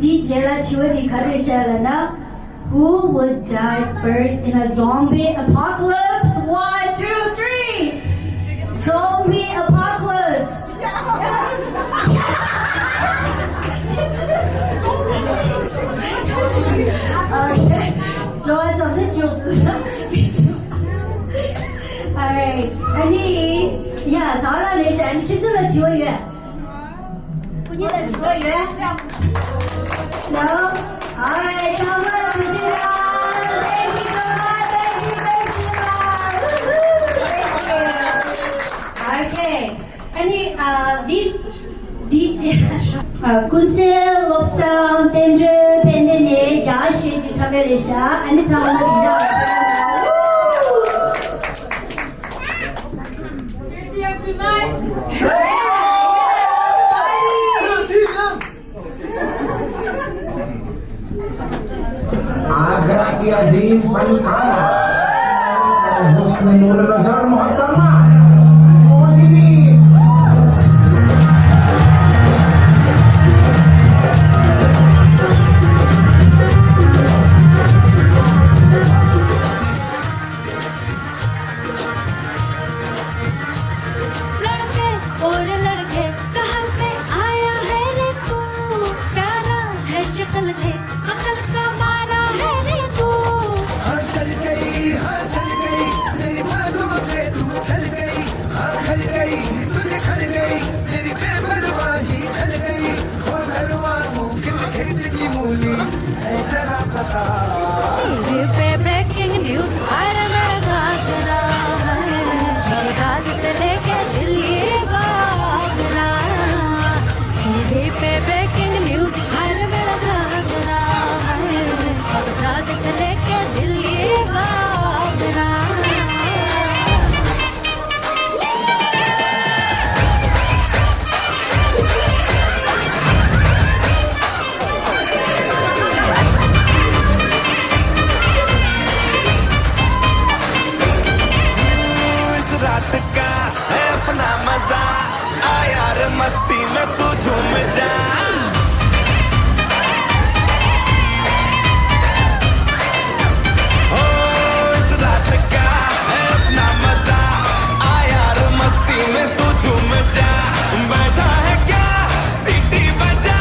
འདིའི་རྗེས་ལ་དྲི་བ་འདི་ག་རེ་རེད་ཤག་ལབ་ན། Who would die first in a zombie apocalypse? One, two, three. Zombie apocalypse. Okay. འགྲོ་བ་ཙམ་ཟེར་བྱུང་། Alright. ཨ་ནི། ཡ། ད་ལ་རེད་ཤག་ཨ་ནི་ཁྱེད་ཚོ་ལ་དྲི་བ་ཡོད། སྐུ་ཉིད་ལ་དྲི་བ་ཡོད། No? Alright, come on, put it on. Thank you so much. Thank you, thank you. Woohoo! Thank you. Okay. ཨ་ནི། ཨ། འདི། འདི་བྱས། ཨ། ཀུན་གསལ་བློ་བཟང་བསྟན་སྒྲོལ་ཕན་བདེ་ནས་རྒྱ་གཞས་ཅིག་འཁྲབ་པའི་རེད་ཤག་ཨ་ནི་ཚང་མ་འདི་འདྲ། आगरा की अजीम फनकारा हुस्न नूर नजर मोहतरमा मोहिनी। लड़के और लड़के कहाँ से आया है रे तू? प्यारा है शक्ल से, अकल का मारा है रे तू। हाँ चल गई, हाँ चल गई, मेरी बातों से तू चल गई। हाँ खल गई, तुझे खल गई, मेरी बेपरवाही खल गई। वो घरवा तू किस खेत की मूली है जरा बता। टीवी पे ब्रेकिंग न्यूज़, अरे मेरा घाघरा है, बगदाद से लेके दिल्ली आगरा। टीवी पे ब्रेकिंग न्यूज़, अरे मेरा घाघरा है, बगदाद से लेके दिल्ली आगरा। इस रात का है अपना मजा, आ यार मस्ती में तू झूम जा। ओ, इस रात का है अपना मजा, आ यार मस्ती में तू झूम जा। बैठा है क्या सीटी बजा,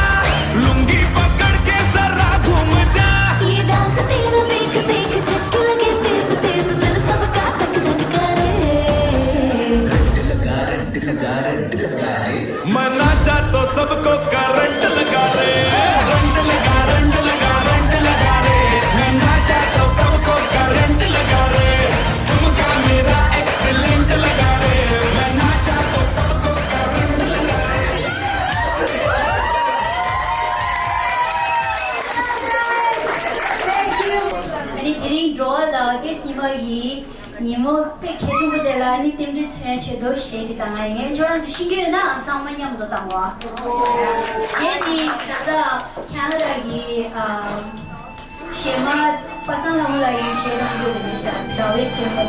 लुंगी पकड़ के जरा घूम जा। ये डांस तेरा देख देख झटके लगे तेज तेज, दिल सबका धक धक करे। करंट लगा, करंट लगा, करंट लगा रे। मैं नाचा तो सबको करंट लगा रे, करंट लगा, करंट लगा, करंट लगा रे। मैं नाचा तो सबको करंट लगा रे, ठुमका मेरा एक्सीलेंट लगा रे। मैं नाचा तो सबको करंट लगा रे। Thank you. ཨ་ནི་དེ་རིང་འགྲོ་བ་དང་ཏེས་ཉི་མ་ཡི། ཉིན་མོ་དཔེ་གལ་ཆེན་པོ་དེ་ལ་ནི་རྟེན་འབྲེལ་མཚོན་ཆེད་དུ་གཞས་འདི་བཏང་ང་ཡིན། ཁྱོད་རང་ཚོ་ཤེས་ཀྱི་ཡོད་ན་ཚང་མ་མཉམ་དུ་བཏང་བ། གཞས་འདི་ད་ལྟ་ཁ་ན་ཌ་གི་ཨ་གཞས་མ་པ་སངས་ལྷ་མོ་ལགས་ཀྱིས་གཞས་གནང་གི་ཡོད་པ་རེད་ཤག་ཟླ་བའི་སེམས་པ།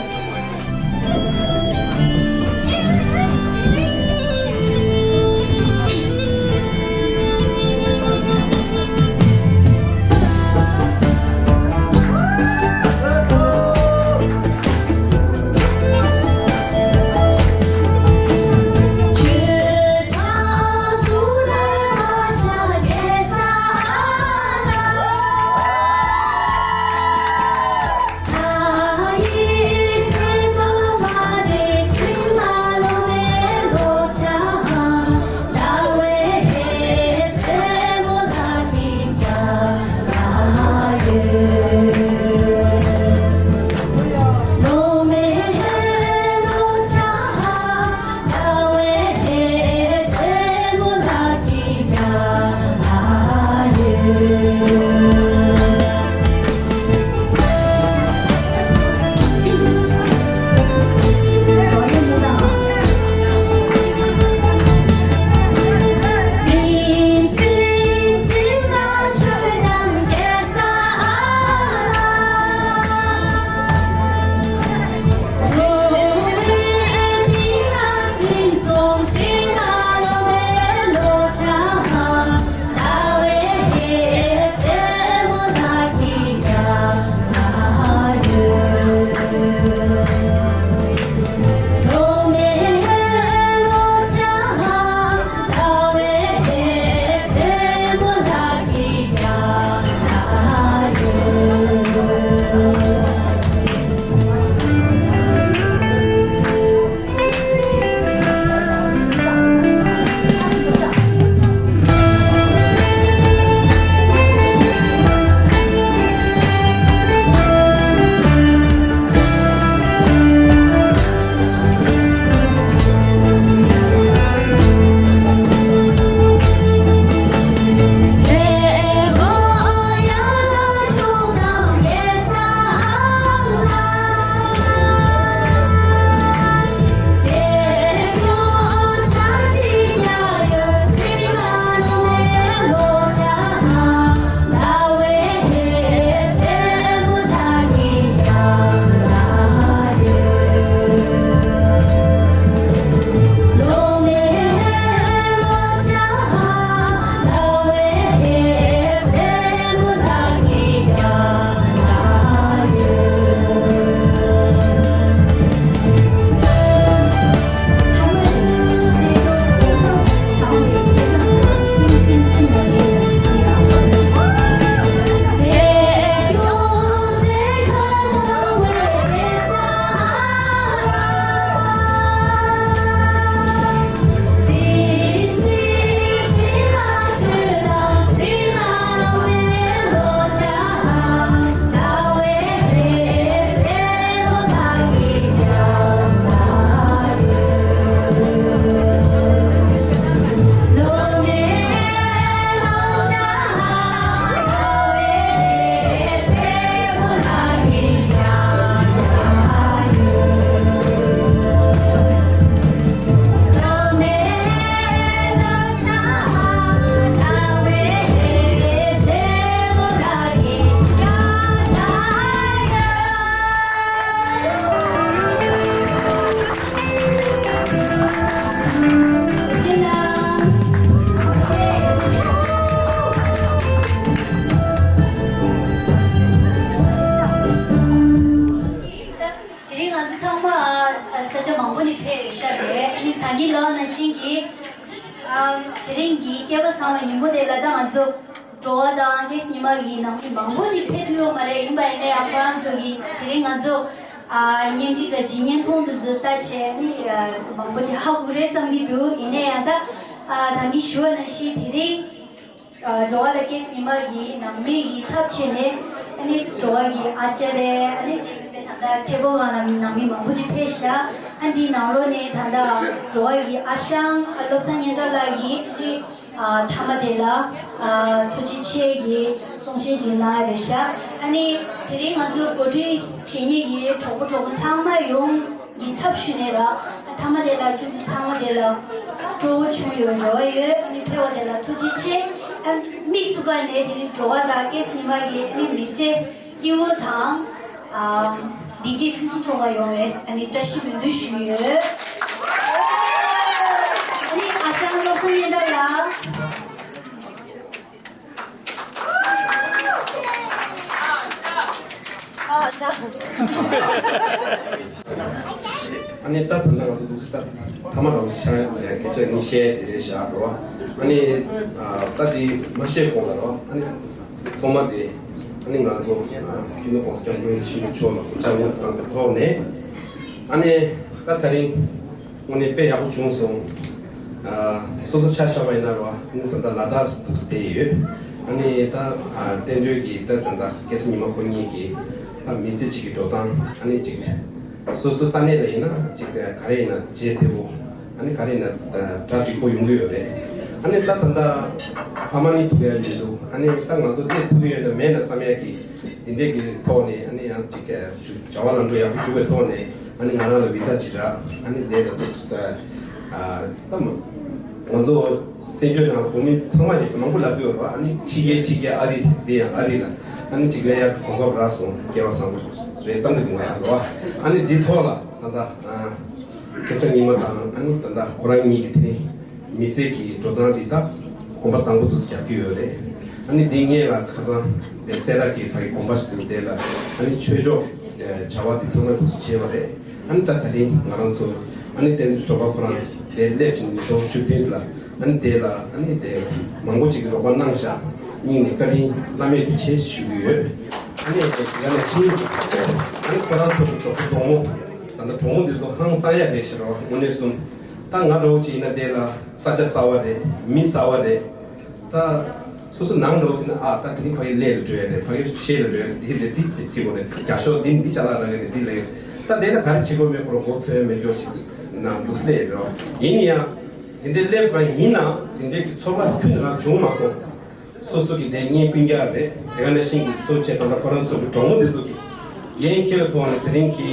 གི་སྐལ་བ་བཟང་བའི་ཉིན་མོ་དེ་ལ་ད་ང་ཚོ་འགྲོ་བ་དང་ཀེ་སི་ཉི་མ་གི་ནང་མི་མང་པོ་ཅིག་ཕེབས་ཐུབ་ཡོད་མ་རེད། ཡིན་པ་ཡིན་ན་ཡང་ཁོ་རང་ཚོ་གི་དེ་རིང་ང་ཚོ་ཨ་བརྙན་འཕྲིན་ལ་ཇི་སྙན་མཐོང་དུ་ཚོ་ལྟ་བྱས་ནི་ཨ་མང་པོ་ཅིག་ཧ་གོ་རེད་བསམ་གྱི་འདུག་ཡིན་ན་ཡང་ད་ཨ་ད་གིན་ཞུ་བ་ནང་བཞིན་དེ་རིང་ཨ་འགྲོ་བ་དང་ཀེ་སི་ཉི་མ་གི་ནང་མི་གི་ཚབ་བྱས་ནས་ཨ་ནི་འགྲོ་བ་གི་ཨ་ཅག་རེད། ཨ་ནི་དེ་མིན་པའི་ད་ལྟ་ཁྲེ་པོ་གང་ལ་ནང་མི་མང་པོ་ཅིག་ཕེབས་ཤག་ཨ་འདིའི་ནང་ལོགས་ནས་ད་ལྟ་འགྲོ་བ་གི་ཨ་ཞང་ཨ་བློ་བཟང་སྙན་གྲགས་ལགས་ཀྱིས་ཨ་ནི་ཨ་མཐའ་མ་དེ་ལ་ཨ་ཐུགས་རྗེ་ཆེ་གི་གསུང་བཤད་ཅིག་གནང་ཡ་རེད་ཤག་ཨ་ནི་དེ་རིང་ང་ཚོ་གོ་སྒྲིག་བྱེད་མཁན་གྱི་གྲོགས་པོ་གྲོགས་པོ་ཚང་མ་ཡོང་གི་ཚབ་ཞུས་ནས་ལ་ཨ་མཐའ་མ་དེ་ལ་ཁྱོད་ཚོ་ཚང་མ་དེ་ལ་སྤྲོ་བོ་བྱུང་ཡོད་རེ་བ་ཡོད། ཨ་ནི་ཕེབས་པ་དེ་ལ་ཐུགས་རྗེ་ཆེ། ཨ་དམིགས་སུ་བཀར་ནས་དེ་རིང་འགྲོ་བ་དང་ཀེ་སི་ཉི་མ་གི་ཨ་ནི་མི་ཚེ་སྐྱིད་པོ་དང་ཨ་བདེ་སྐྱིད་ཕུན་སུམ་ཚོགས་པ་ཡོང་བའི་ཨ་ནི་བཀྲ་ཤིས་སྨོན་འདུན་ཞུ་ཡོད། ཨ་ནི་ཨ་ཞང་བློ་བཟང་སྙན་གྲགས་ལགས། ཨ་ནི་ད་ད་ལྟ་ང་ཚོ་འདུག་སེ་ད་ཐ་མ་རང་ཤ་སྐད་ཆ་གཉིས་བཤད་དེ་རེད་བཞག་རོ། ཨ་ནི་ཨ་ད་དེ་མ་བཤད་གོང་ལ་རོ། ཨ་ནི་ཐོག་མ་དེ་ཨ་ནི་ང་ཚོ་ཨ་སྤྱི་ནོར་༸གོང་ས་༸སྐྱབས་མགོན་ཆེན་པོ་མཆོག་ལ་གུས་ཕྱག་སྔོན་དུ་བཏང་པའི་ཐོག་ནས། ཨ་ནི་ད་ད་རིང་དངོས་གནས་དཔེ་ཡག་པོ་བྱུང་སོང་། ཨ་སོ་སོ་ཆ་བཞག་པ་ཡིན་ན་རོ། ཨ་ནི་ད་ལྟ་ལ་དྭགས་སུ་འདུག་སེ་བསྡད་ཡོད། ཨ་ནི་ད་ཨ་བསྟན་སྒྲོལ་གྱིས་ད་ད་ལྟ་ཀེ་སི་ཉི་མ་ཁོ་གཉིས་ཀྱིས་ད་མི་ཚེ་གཅིག་གི་འགྲོ་སྟངས་ཨ་ནི་གཅིག་སོ་སོ་ས་གནས་ལ་ཡིན་ན་གཅིག་ག་རེ་ཡིན་ན་བརྗེད་ཐེ་བོ། ཨ་ནི་ག་རེ་ཡིན་ན་གྲ་འགྲིག་པོ་ཡོང་གི་ཡོད་རེད། ཨ་ནི་ད་ད་ལྟ་ཕ་མ་གཉིས་ཐུག་ཡ་མི་འདུག་ཨ་ནི་ད་ང་ཚོ་སླེབས་ཐུབ་ཀྱི་ཡོད་ན་མེད་ན་བསམ་ཡ་གི་འདི་འདྲས་ཀྱི་ཐོག་ནས་ཨ་ནི་ཡང་གཅིག་བྱ་བ་ལམ་འགྲོ་ཡག་པོ་རྒྱུག་པའི་ཐོག་ནས་ཨ་ནི་ང་རང་ལ་བི་ཟ་ཅིག་རག་ཨ་ནི་དེ་ལ་འདུག་ད་ད་ང་ཚོ་བཙན་བྱོལ་ནང་ལ་བོད་མི་ཚང་མ་ཡིན་མང་པོ་ལབ་ཀྱི་ཡོད་རེད་བ། ཨ་ནི་ཕྱི་རྒྱལ་ཕྱི་རྒྱལ་ཨ་རི་དེ་ཡང་ཨ་རི་ལ་ཨ་ནི་གཅིག་ལ་ཡག་གོ་སྐབས་རག་སོང་སྐལ་བ་བཟང་པོ་རེད་བསམ་གྱི་འདུག་ང་རང་རེད་བ། ཨ་ནི་འདི་ཐོག་ལ་ད་ལྟ་ཁ་སང་ཉི་མ་དང་ཨ་ནི་ད་ལྟ་ཁོ་རང་གཉིས་ཀྱི་དེ་རིང་མི་ཚེ་གི་འགྲོ་སྟངས་འདི་དག་གོམ་པ་དང་པོ་དུ་རྒྱབ་ཀྱི་ཡོད་རེད། ཨ་ནི་འདི་སྔོན་ལ་ཁ་སང་དེ་སེ་ར་གི་ཕ་གི་དགོན་པ་ཞིག་འདུག་དེ་ལ་ཨ་ནི་ཆོས་ཕྱོགས་བྱ་བ་འདི་ཚང་མ་དུ་བྱས་པ་རེད། ཨ་ནི་ད་ད་རིང་ང་རང་ཚོ་ཨ་ནི་བསྟན་འཛིན་སྒྲོལ་དཀར་ཁོ་རང་དེ་སླེབས་ཀྱི་ཉིས་སྟོང་བཅུ་བདུན་ལ་ཨ་ནི་དེ་ལ་ཨ་ནི་དེ་མང་པོ་ཅིག་གིས་རོགས་པ་གནང་ཤག་སྙིང་ནས་བཀའ་དྲིན་བླ་མེད་དུ་ཆེ་ཞུ་གི་ཡོད། ཨ་ནི་དེ་ལ་ནས་ཕྱིན་ཨ་ནི་ཁོ་རང་ཚོ་གི་གྲོགས་པོ་གྲོགས་མོ་ད་ལྟ་གྲོགས་མོ་འདི་ཚོ་ཧང་སང་ཡ་རེད་ཤག་རོགས་དངོས་གནས་གསུམ། ད་ང་འདྲ་བོ་ཅིག་ཡིན་ན་དེ་ལ་ས་ཆ་གསར་བ་རེད། མི་གསར་བ་རེད། ད་སོ་སོ་ནང་འདྲ་བོ་ཅིག་ན་ཨ་ད་དེ་རིང་ཕ་གི་ལས་ལ་འགྲོ་ཡ་རེད། ཕ་གི་གཞས་ལ་འགྲོ་ཡ་རེད། དེ་རེད་དེ་ཅིག་གོ་རེད། རྒྱ་ཤོག་འདི་འདི་ཅ་ལག་རང་རེད། འདི་ལ་ཡོད། ད་དེ་ན་ག་རེ་བྱེད་དགོས་མེད་ཁོ་རང་མགོ་ཚོས་མེད་སྐྱོ་ཅིག་ན་འདུག་སེ་རོ། ཡིན་ཡང་དེ་འདྲའི་སླེབས་པ་ཡིན་ན་དེ་འདྲའི་གི་ཚོར་བ་ཁྱོན་ནས་རང་བྱུང་མ་སོང་། སོ་སོ་གི་དེ་གཉེན་སྤུན་ཀྱག་རེད། དེ་ག་ནང་བཞིན་གྱི་གཙོ་ཆེ་ད་ལྟ་ཁོ་རང་ཚོ་གི་གྲོགས་མོ་འདི་ཚོ་གི་འགན་འཁྱེར་བའི་ཐོག་ནས་དེ་རིང་གི་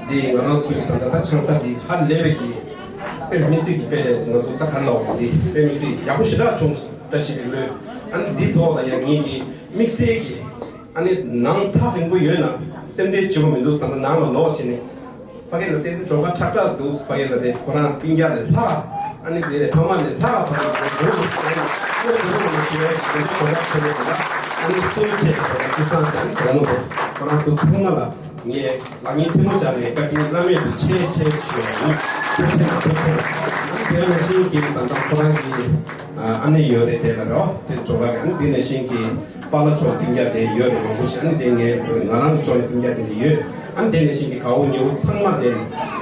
འདི་ང་རང་ཚོ་གི་ད་ལྟ་ད་ཆང་ས་འདི་ཧ་ལས་པའི་གི་དཔེ་དམིགས་བསལ་གྱི་དཔེ་ང་ཚོ་ད་ག་ལ་འོ་འདི་དཔེ་དམིགས་བསལ་ཡག་པོ་ཞེ་དྲག་བྱུང་སོང་བཀྲ་ཤིས་བདེ་ལེགས། ཨ་ནི་འདི་ཐོག་ལ་ཡང་ངེད་ཀྱི་དམིགས་བསལ་གྱི་ཨ་ནི་ནང་ཐག་རིང་པོ་ཡོད་ན་སེམས་ཁྲལ་བྱེད་དགོས་མི་འདུག་བསམ་ན་ནང་ལ་ལོག་བྱས་ནས། ཕ་གི་ལ་བསྟན་འཛིན་སྒྲོལ་དཀར་ཁྲག་ཁྲག་འདུག་ཕ་གི་ལ་དེ་ཁོ་རང་སྤུན་ཀྱག་ལས་ལྷག་ཨ་ནི་དེ་ལས་ཕ་མ་ལས་ལྷག་ཕ་གི་ལ་འདུག་ཟེར་ནས་ཁོ་དེ་ཚོ་མ་ཤེས་པའི་དེ་ཚོ་གོ་ལག་ཁྱེར་ནས་ཨ་ནི་གཙོ་བོ་བྱས་ཏེ་ཁོ་རང་སྐུ་སངས་ཀྱང་གོང་མོ་དང་ཁོ་རང་ཚོ་ཚང་མ་ལ་ངས་ལག་གཉིས་ཐལ་མོ་སྦྱར་ནས་བཀའ་དྲིན་བླ་མེད་དུ་ཆེ་ཆེ་ཞུ་ཡ་ཡིན། ཐུགས་རྗེ་ཆེ་ཐུགས་རྗེ་ཆེ། ཨ་ནི་དེ་ནང་བཞིན་གྱི་ད་ལྟ་ཁོ་རང་གི་ཨ་ནེ་ཡོད་རེད། དེ་ལ་རོ་དེ་ཚོ་གྲོགས་པ་གི་ཨ་ནི་དེ་ནང་བཞིན་གྱི། པཱ་ལགས་མཆོག་སྤུན་ཀྱག་དེ་ཡོད་རེད། མང་པོ་ཞིག་ཨ་ནི་དེ་ངའི་ང་རང་གི་ཕྱོགས་ནས་སྤུན་ཀྱག་དེ་འདྲ་ཡོད། ཨ་ནི་དེ་ནང་བཞིན་གྱི་དགའ་བོ་ཉེ་བོ་ཚང་མ་དེ་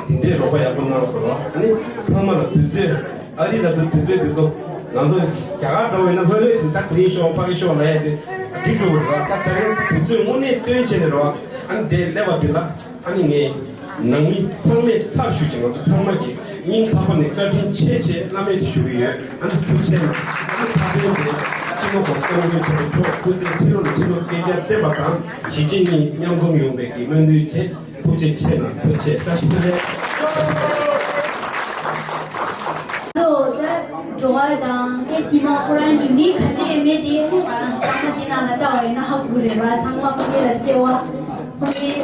དེ་འདྲའི་རོགས་པ་ཡག་པོ་གནང་སོང་རོགས། ཨ་ནི་ཚང་མ་ལ་དུས་ཚོད་ཨ་རི་ལ་དུ་དུས་ཚོད་དེ་ཚོ་ང་ཚོ་རྒྱ་གར་འགྲོ་བས་ན་ལྷོད་ལྷོད་ཅིག་ད་དེ་རིང་ཤོག་ཕ་གི་ཤོག་ལ་ཡ་དེ་འགྲིག་འགྲོ་གི་རེད་རོགས། ད་ད་རིང་དུས་ཚོད་དངོས་གནས་སྟོན་བྱས་ནས་རོགས། ཨ་ནི་དེ་སླེབས་པ་དེ་ལ། ཨ་ནི་ངས་ནང་མི་ཚང་མའི་ཚབ་ཞུས་ཀྱི་ང་ཚོ་ཚང་མ་གི་སྙིང་ཐག་པ་ནས་བཀའ་དྲིན་ཆེ་ཆེ་བླ་མེད་དུ་ཞུ་གི་ཡོད། ཨ་ནི་ཐུགས་རྗེ་ཆེ་གནང་། ཨ་ནི་ད་ཐེངས་འདིར་སྤྱི་ནོར་༸གོང་ས་༸སྐྱབས་མགོན་ཆེན་པོ་མཆོག་སྐུ་ཚེ་ཁྲི་ལོ་ནས་ཁྲི་ལོ་བསྐལ་བརྒྱར་བརྟན་པ་དང་གཞིས་བྱེས་གཉིས་མཉམ་འཛོམས་ཡོང་བའི་གི་སྨོན་འདུན་བྱེད། ཐུགས་རྗེ་ཆེ་གནང་། ཐུགས་རྗེ་ཆེ། བཀྲ་ཤིས་བདེ་ལེགས། ད་འགྲོ་བ་དང་ཀེ་སི་ཉི་མ་ཁོ་རང་གི་མི་ག་འདྲས་མེད་དེ་ཁོ་ང་རང་ཚོ་ཚང་མ་འདི་ནང་ལ་ལྟ་བ་ཡིན་ན་ཧ་གོ་རེད་བ། ཚང་མ་ཁོ་གཉིས་ལ་བརྩེ་བ། ཁོ་གཉིས་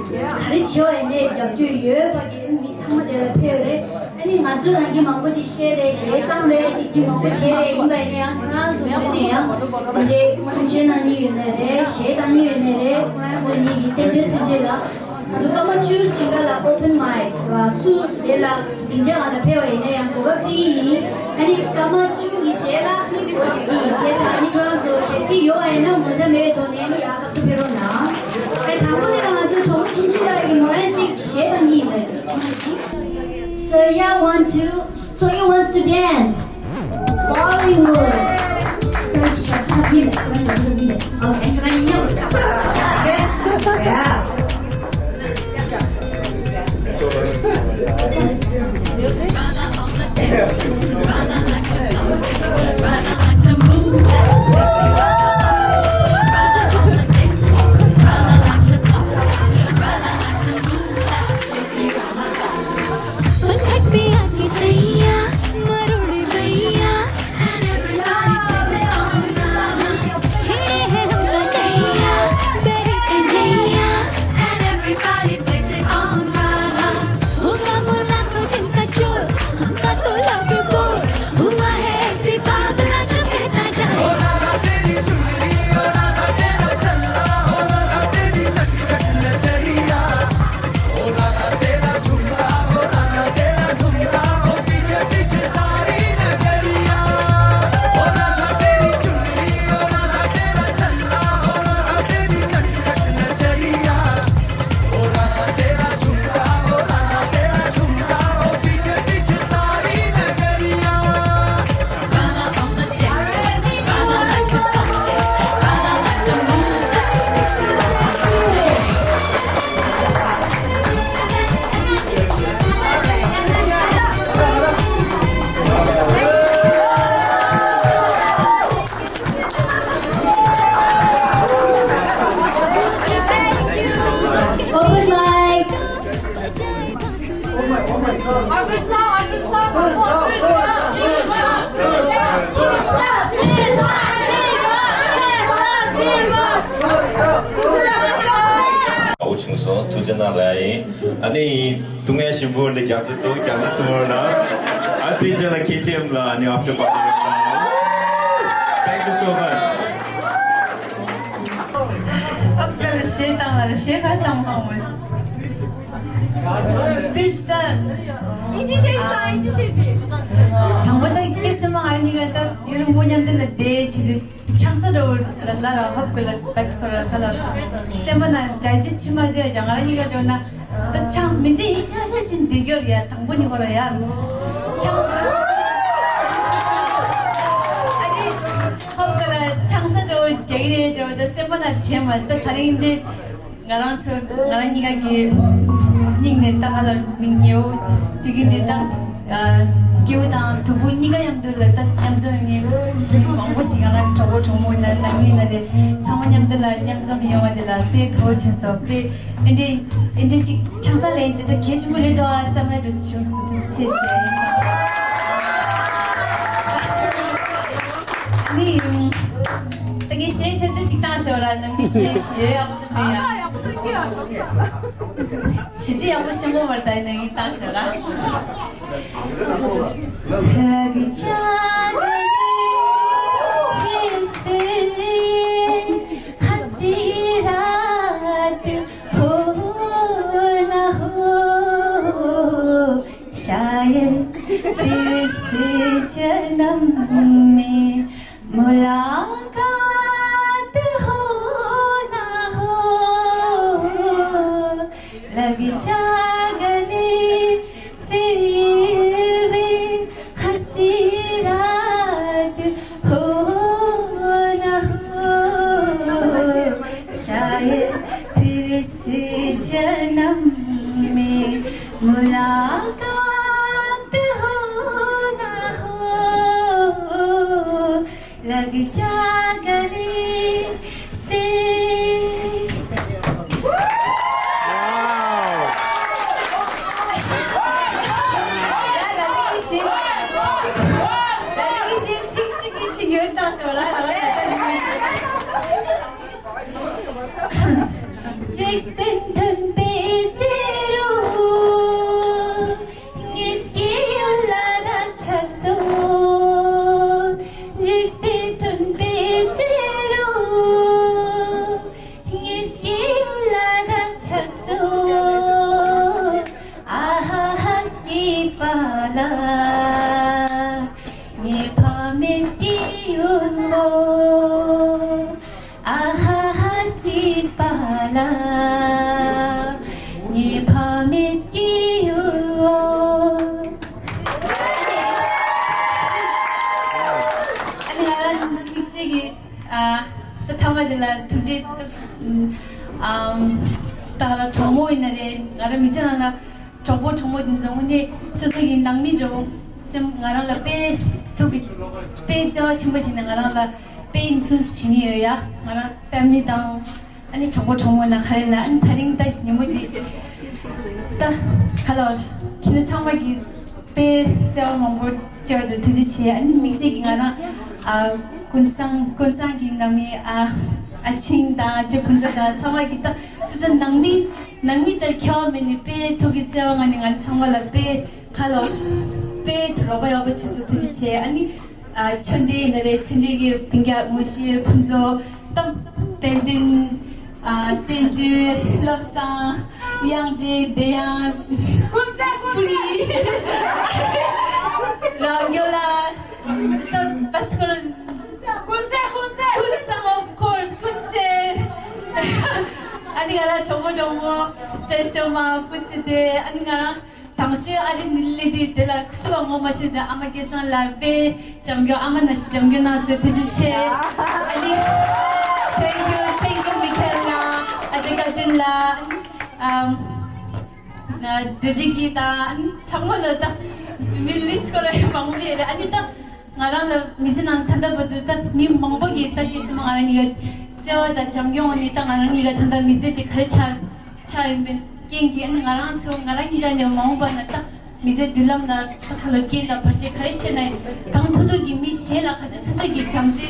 ག་རེ་བྱེད་པ་ཡིན་ནའི་རྒྱབ་སྐྱོར་ཡོད་པ་གི་མི་ཚང་མ་དེ་ལ་ཕེབས་རེད། ཨ་ནི་ང་ཚོ་ནང་གི་མང་པོ་ཅིག་བཤད་རེད། གཞས་བཏང་རེད། ཅིག་ཅིག་མང་པོ་བྱས་རེད། ཡིན་པ་ཡིན་ན་ཡང་ཁྱོད་རང་ཚོ་ངོས་ནས་ཡང་དེ་འདྲའི་ཁུངས་སྐྱེལ་གནང་མཁན་ཡོད་ན་རེད། གཞས་བཏང་མཁན་ཡོད་ན་རེད། ཁྱོད་རང་ཚོ་གཉིས་ཀྱི་རྟེན་འབྲེལ་མཚོན་བྱེད་ལ། ང་ཚོ་སྐར་མ་བཅུ་ཕྱིན་ཀ་ལ་ཨོ་ཕེན་མའིཀ་ལ་སུ་དེ་ལ་སྡིངས་ཆ་ནང་ལ་ཕེབས་པ་ཡིན་ན་ཡང་གོ་སྐབས་སྤྲད་ཀྱི་ཡིན། ཨ་ནི་སྐར་མ་བཅུ་གི་རྗེས་ལ་ ཨ་ནི་ཐུགས་ངལ་ཞིམ་པོ་འདི་རྒྱབ་ཚུལ་འདུག་རྒྱབ་ཚུལ་ཐུང་རོགས་གནང་། ཨ་དེ་རྗེས་ལ་ཁེ་ཆེམ་ལ་ཨ་ནི་after party རོགས་གནང་། Thank you so much. ཨབ་ག་ལ་ཞེ་བཏང་ལ་ཞེ་ཁ་བཏང་མ་འོས། དེ་ལྟར། ཨིན་ཇི་བཤད་ཀྱི་ཨིན་ཇི་བཤད་ཀྱི། དང་པོ་ད་སྐྱེ་སེམས་མ་ཨ་ནི་ག་ད་ཡུ་རུ་མོ་མཉམ་དུ་ལ་བསྡད་བྱེད་དུས། ཆང་ས་འགྲོ་ལ་ལ་ར་ཧོབ་ཀུ་ལ་བད་ཁོ་ར་ཁ་ལ་སེམས་པ་ན་ཌའི་ཇེ་སི་ཊི་མ་དེ་ཡ་ང་རང་གཉིས་ཀ་འགྲོ་ན་ད་ཆང་མི་ཚེ་ཡིན་ཤ་ཤ་བཞིན་འདི་གྱོར་ཡ་དང་པོ་ནི་ཁོ་ར་ཡ་ཆང་ཨ་ནི་ཧོབ་ཀུ་ལ་ཆང་ས་འགྲོ་རྒྱག་གི་རེད་འགྲོ་ད་སེམས་པ་ན་བྱེད་མ་ད་ད་རིང་འདི། ང་རང་ཚོ་ང་རང་གཉིས་ཀ་གི་སྙིང་ནས་ད་ག་ལ་མི་ཉེའུ་དེ་གི་འདི་ད་སྐྱེའུ་དང་དུ་བུ་གཉིས་ཀ་མཉམ་དུ་ལ་ད་མཉམ་འཛོམས་ཡོང་མཁན་མི་མང་པོ་ཞིག་ང་རང་གི་གྲོགས་པོ་གྲོགས་མོ་ཡིན་ན་ནང་མི་ཡིན་ན་རེད། ཚང་མ་མཉམ་དུ་ལ་མཉམ་འཛོམས་ཡོང་བ་དེ་ལ་དཔེ་དགའ་བོ་བྱུང་སོང་། དཔེ་ཨེ་འདྲའི་ཨེ་འདྲའི་ཅིག་ཆང་ས་ལེན་འདི་ད་གལ་ཆེན་པོ་རེད་འདུག་ཨ་བསམ་ཡ་འདྲ་བྱུང་སོང་། དེ་ཆེ་ཞེ་ནི་ད་ངས་གཞས་ཐེབས་ཐེབས་ཅིག་བཏང་ཤོག་ར། ནམ་གྱི་གཞས་ཡོད་ཡག་པོ་འདུག་ཡ། གཞས་ཚིག་ཡག་པོ་ཤེས་མོ་བར་ད་ནས་བཏང་ཤོག་ར། शायद फिर से जन्म में मुलाकात हो ना हो, लग जा गले फिर भी हंसी रात हो ना हो, शायद फिर से जन्म में मुलाकात हो ना हो, लग जा गले से। Jackson Tun Pei Zero. Ngiski yula da chakso, jiksi tun pe zero. Ngiski yula da chakso, aha haski pala, ngi pamiski yungo. Aha haski pala, ngi pamiski yuo. ཨ་ནི་ང་རང་དམིགས་བསལ་གྱི་ཨ་ད་ཐ་མ་འདི་ལ་ཐུགས་རྗེ་ཨམ་ད་ང་རང་གྲོགས་མོ་ཡིན་ན་རེད། ང་རང་མི་ཚེ་ནང་ལ་གྲོགས་པོ་གྲོགས་མོ་འདི་ཚོ་དངོས་གནས་སོ་སོ་ཡི་ནང་མི་འདྲ་བོ་སེམས་ང་རང་ལ་དཔེ་ཐུག་གི་དཔེ་བརྩེ་བ་ཆེན་པོ་བྱས་ནས་ང་རང་ལ་དཔེ་ཡིན་ཚུལ་བྱེད་ཀྱི་ཡོད་ཡ། ང་རང་ཕེ་མི་ལི་དང་ཨ་ནི་གྲོགས་པོ་གྲོགས་མོ་ན་ག་རེ་ན་ཨ་ནི་ད་རིང་ད་ཉིན་མོ་འདི་ད་ག་ལ་བར་ཁྱེད་ཚོ་ཚང་མ་གི་དཔེ་བརྩེ་བ་མང་པོ་བརྩེ་བ་དང་ཐུགས་རྗེ་ཆེ། ཨ་ནི་དམིགས་བསལ་གྱི་ང་རང་ཨ་ཀུན་བཟང་ཀུན་བཟང་གི་ནང་མི་ཨ་ཨ་ཆིང་དང་ཨ་ཅེ་ཕུན་ཚོགས་དང་ཚང་མ་གི་ད་སི་ས་ནང་མི་ནང་མི་ད་ཁྱད་པར་མེད་ནི་དཔེ་ཐུགས་ཀྱི་བརྩེ་བ་ང་ནི་ང་ཚང་མ་ལ་དཔེ་ཁ་ལོ་དཔེ་དུ་རོགས་པ་ཡག་པོ་བྱེད་སོ་ཐུགས་རྗེ་ཆེ། ཨ་ནི་ཨ་ཆོས་སྡེ་ཡིན་ན་རེད། ཆོས་སྡེ་གི་སྤུན་ཀྱག་ངོ་ཤེས་ཕུན་ཚོགས་དང་དཔལ་ལྡན་ཨ་བསྟན་འགྲོ་བློ་བཟང་དབྱངས་ཅན་བདེ་དབྱངས་ཀུན་གསལ་ཀུན་གསལ་རང་ཡོད་ལ་དང་བད་ཁོ་རང་ཀུན་གསལ་ཀུན་གསལ་ཀུན་བཟང་of course ཀུན་གསལ། ཨ་ནི་ང་རང་གྲོགས་པོ་གྲོགས་མོ་བཀྲ་ཤིས་ལྷ་མོ་ཕུན་ཚོགས་སྡེ། ཨ་ནི་ང་རང་དང་ཤོས་ཨ་རི་ནི་ལི་དུས་དེ་ལ་སུ་ག་ངོ་མ་ཤེས་ཏེ་ཨ་མ་སྐལ་བཟང་ལགས་དཔེ་བྱམས་སྐྱོང་ཨ་མ་ན་ཞིག་བྱམས་སྐྱོང་གནང་ཟེར་ཐུགས་རྗེ་ཆེ། ཨ་ནི་thank you thank you མི་ཁེལ་ལ་ཨ་ཅེ་ཀ་ཏིན་ལ་ཨ་ནི་ཨམ་ན་རྡོ་རྗེ་སྐྱིད་དང་ཨ་ནི་ཚང་མ་ལ་ད་མི་ལིས་ཁོ་ར་མང་པོ་ཡོད་རེད། ཨ་ནི་ད་ང་རང་ལ་མི་ཚེ་ནང་ད་ལྟ་བར་དུ་ད་མི་མང་པོ་གིས་ད་ཡིད་སེམས་ང་རང་ཉིད་ཀྱི་བརྩེ་བ་དང་བྱམས་སྐྱོང་ནི་ད་ང་རང་ཉིད་ཀྱི་ད་ལྟ་མི་ཚེ་འདི་ག་རེ་ཆགས་ཆགས་ཡིན་པའི་རྐྱེན་གྱིས་ཨ་ནི་ང་རང་ཚོ་ང་རང་ཉིད་ཀྱི་ནས་མ་འོངས་པ་ན་ད་མི་ཚེ་མདུན་ལམ་ན་ད་ཁ་ལོ་རྐྱེན་དང་བར་ཆད་ག་རེ་ཆེ་ན་གང་ཐུབ་ཐུབ་ཀྱིས་མི་གཞན་ལ་ག་ཚོད་ཐུབ་ཐུབ་ཀྱིས་བྱམས་བརྩེ་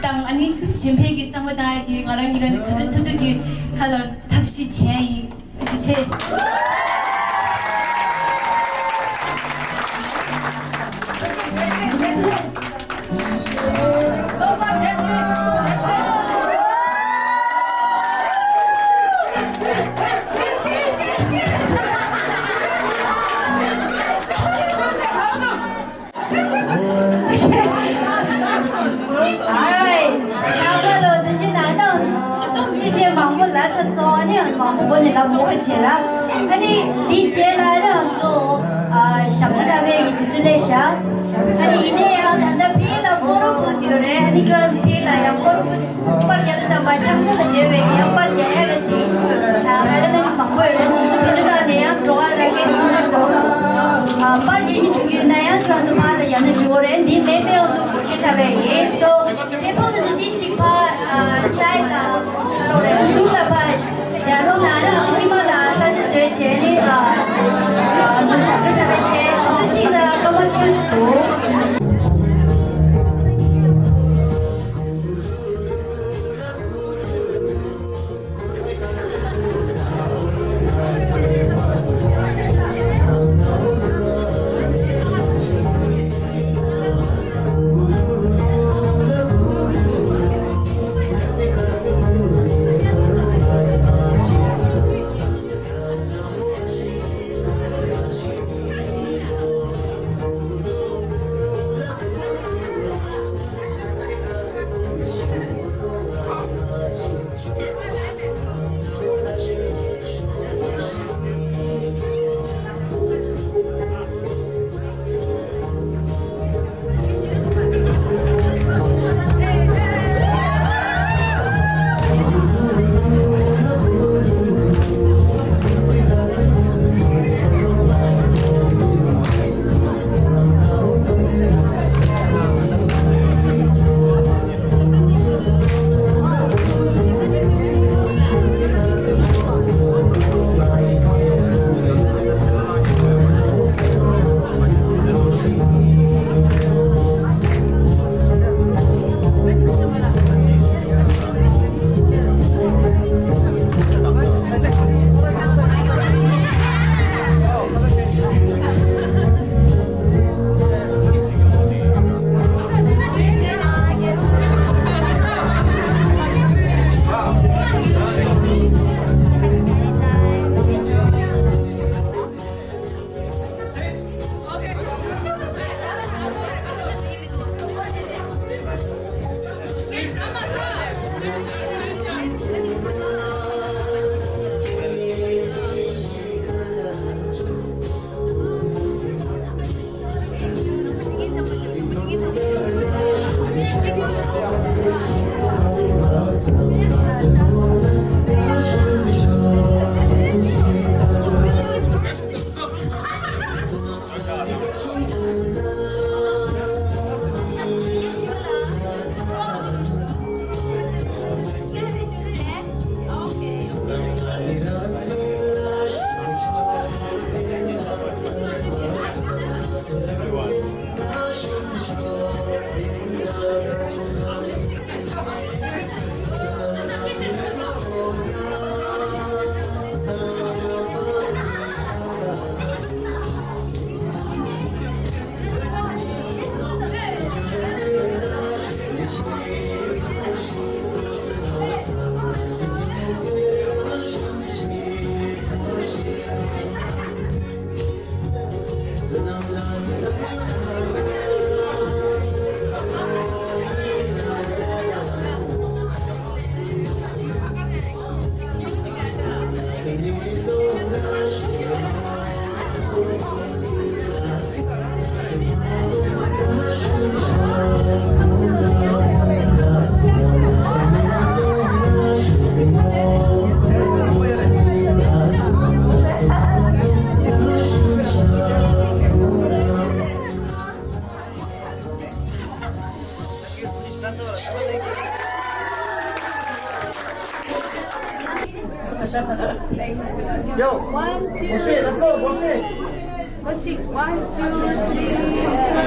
དང་ཨ་ནི་གཞན་ཕན་གྱི་བསམ་པ་བཏང་ཡ་གི་ང་རང་ཉིད་ཀྱི་ནས་ག་ཚོད་ཐུབ་ཐུབ་ཀྱིས་ཁ་ལོ་ཐབས་ཤེས་བྱས་ཡིན། ཐུགས་རྗེ་ཆེ། མོ་བྱས་ལ། ཨ་ནི་འདི་རྗེས་ལ་ཨ་ནི་ང་ཚོ་ཨ་ཞབས་བྲོ་འཁྲབ་པའི་གི་དུས་ཚོད་སླེབས་ཤག་ཨ་ནི་ཡིན་ན་ཡང་ད་ལྟ་ཕ་གི་ལ་ཕོ་ཊོ་བུཐ་ཡོད་རེད། ཨ་ནི་ཁྱེད་རང་ཚོ་ཕ་གི་ལ་ཡང་ཕོ་ཊོ་བུཐ་པར་རྒྱག་ན་བསམ་པ། ཆང་ས་དང་འབྲེལ་བའི་ཡང་པར་རྒྱག་ཡག་གི་ཅིག་ཨ་ཨེ་ལི་མེན་ཊི་མང་པོ་ཡོད་རེད། འདི་ཚོ་བེད་སྤྱོད་བཏང་ནས་ཡང་འགྲོ་བ་ལ་སྐད་ཆ་ཨ་པར་རྒྱག་སྙིང་བྲོ་གི་ཡོད་ན་ཡང་ཁྱེད་རང་ཚོ་ཕར་ལ་ཡང་ན་འགྲོ་གི་རེད། འདི་མེད་པའི་འོག་ཏུ་སྒོར་གཞས་འཁྲབ་པ་ཡིན། སོ་ཊེ་བལ་དེ་ཚོ་འདི་གཅིག་ཕར་ཨ་སའིཌ་ལ་ལོག་རེད། ཟུར་ལ་ཕར་སྦྱར་རོགས་གནང་། ཨ་ནི་ང་ཚོ་ཁྱིམ་པ་ལ་ས་ཆ་བཟོས་བྱས་ནི་ཨ་ང་ཚོ་ཞབས་བྲོ་འཁྲབ་པའི་ཆེད་ཆུ་ཚོད་གཅིག་ལ་སྐར་མ་བཅུ་འདུག Yo, one, two, Moshe, let's go, Moshe. One, two, three.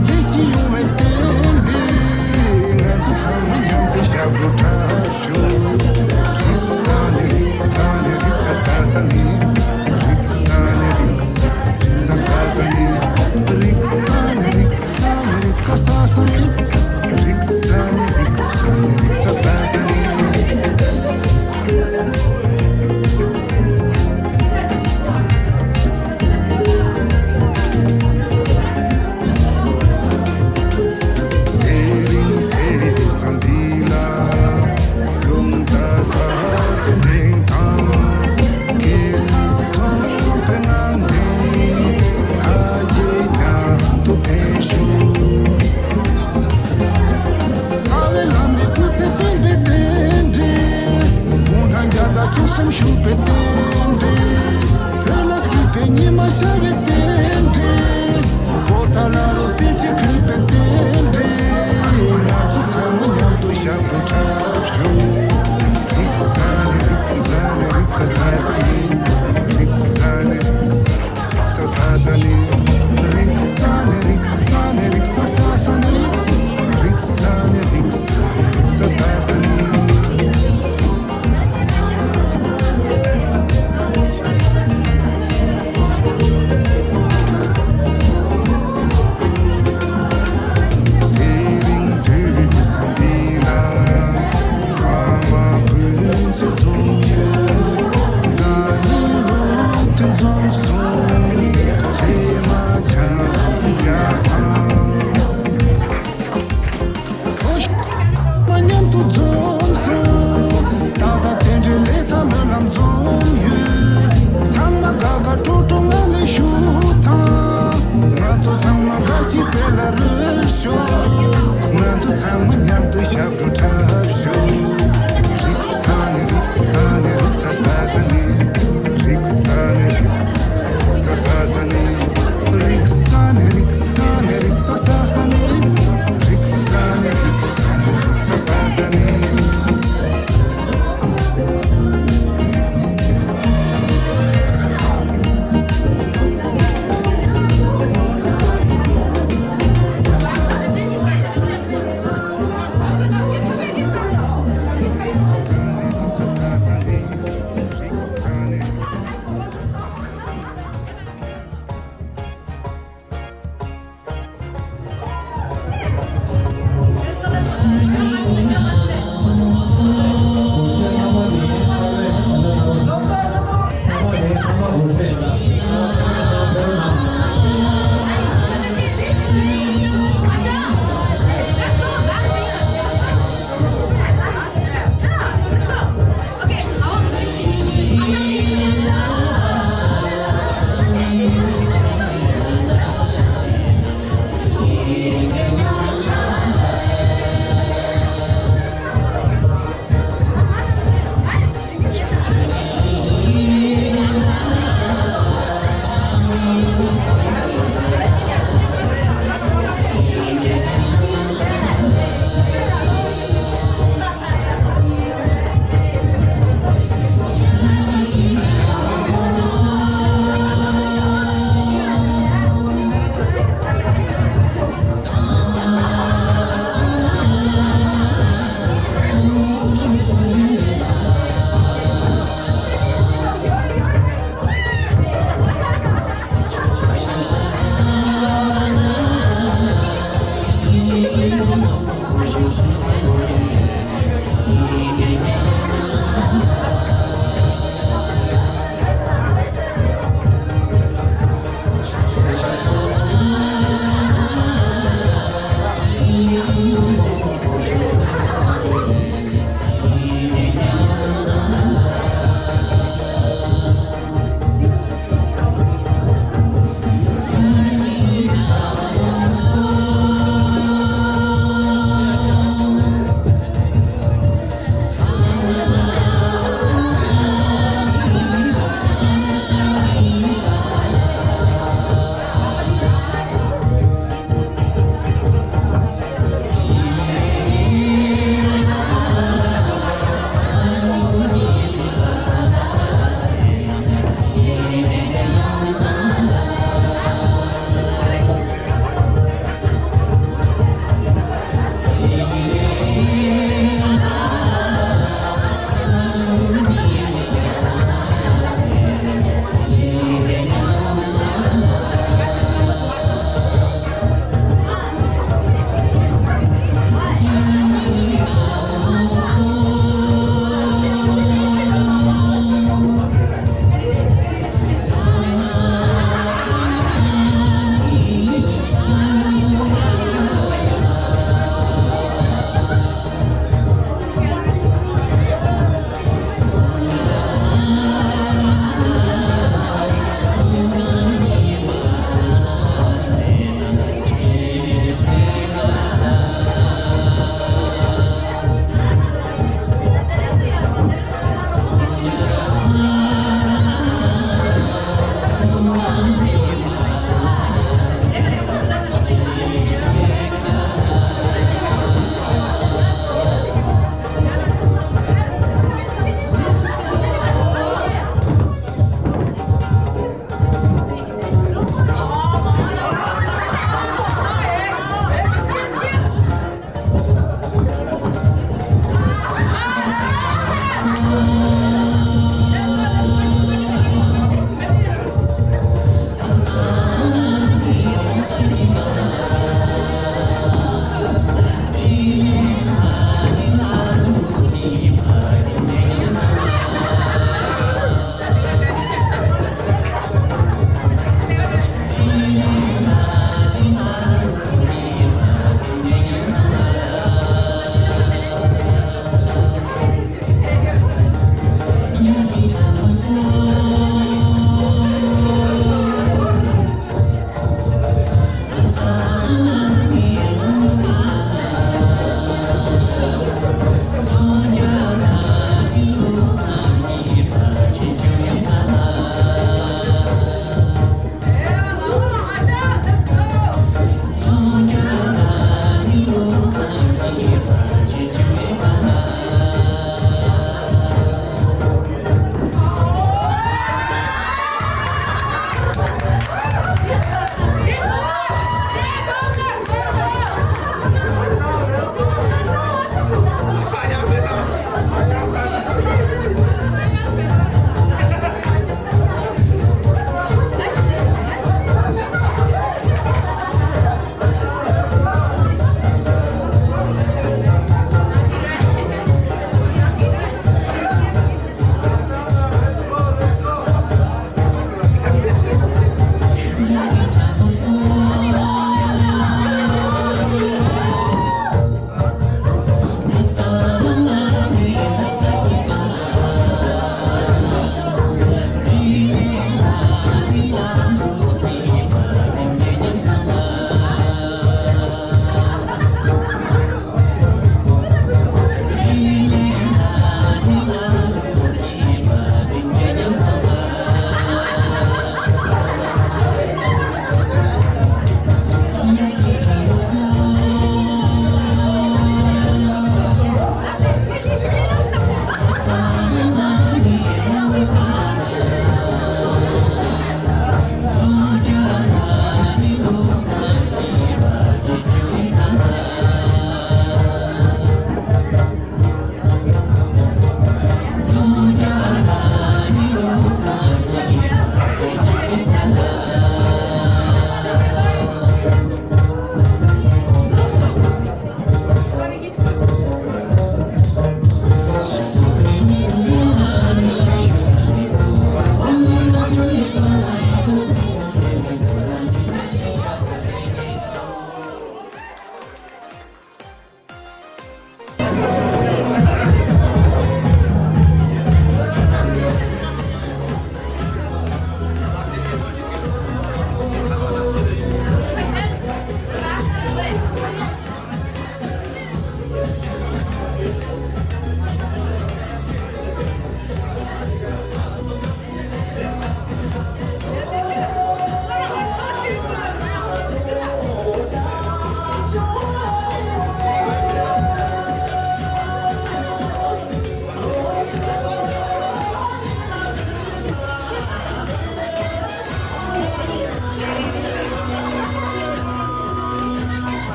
བདེ་སྐྱིད་ཡོང་བའི་རྟེན་འབྲེལ། ང་ཚོ་ཚང་མ་མཉམ་པའི་ཞབས་བྲོ་འཁྲབ་ཤོག་རིག་ས་ནི་རིག་ས་ནི་རིག་ས་ས་ས་ནི། རིག་ས་ནི་རིག་ས་རིག་ས་ས་ས་ནི། རིག་ས་ནི་རིག་ས་ནི་རིག་ས་ས་ས་ནི། རིག་ས་ནི་རིག་ས་ནི་རིག་ས་ས་ས་ནི།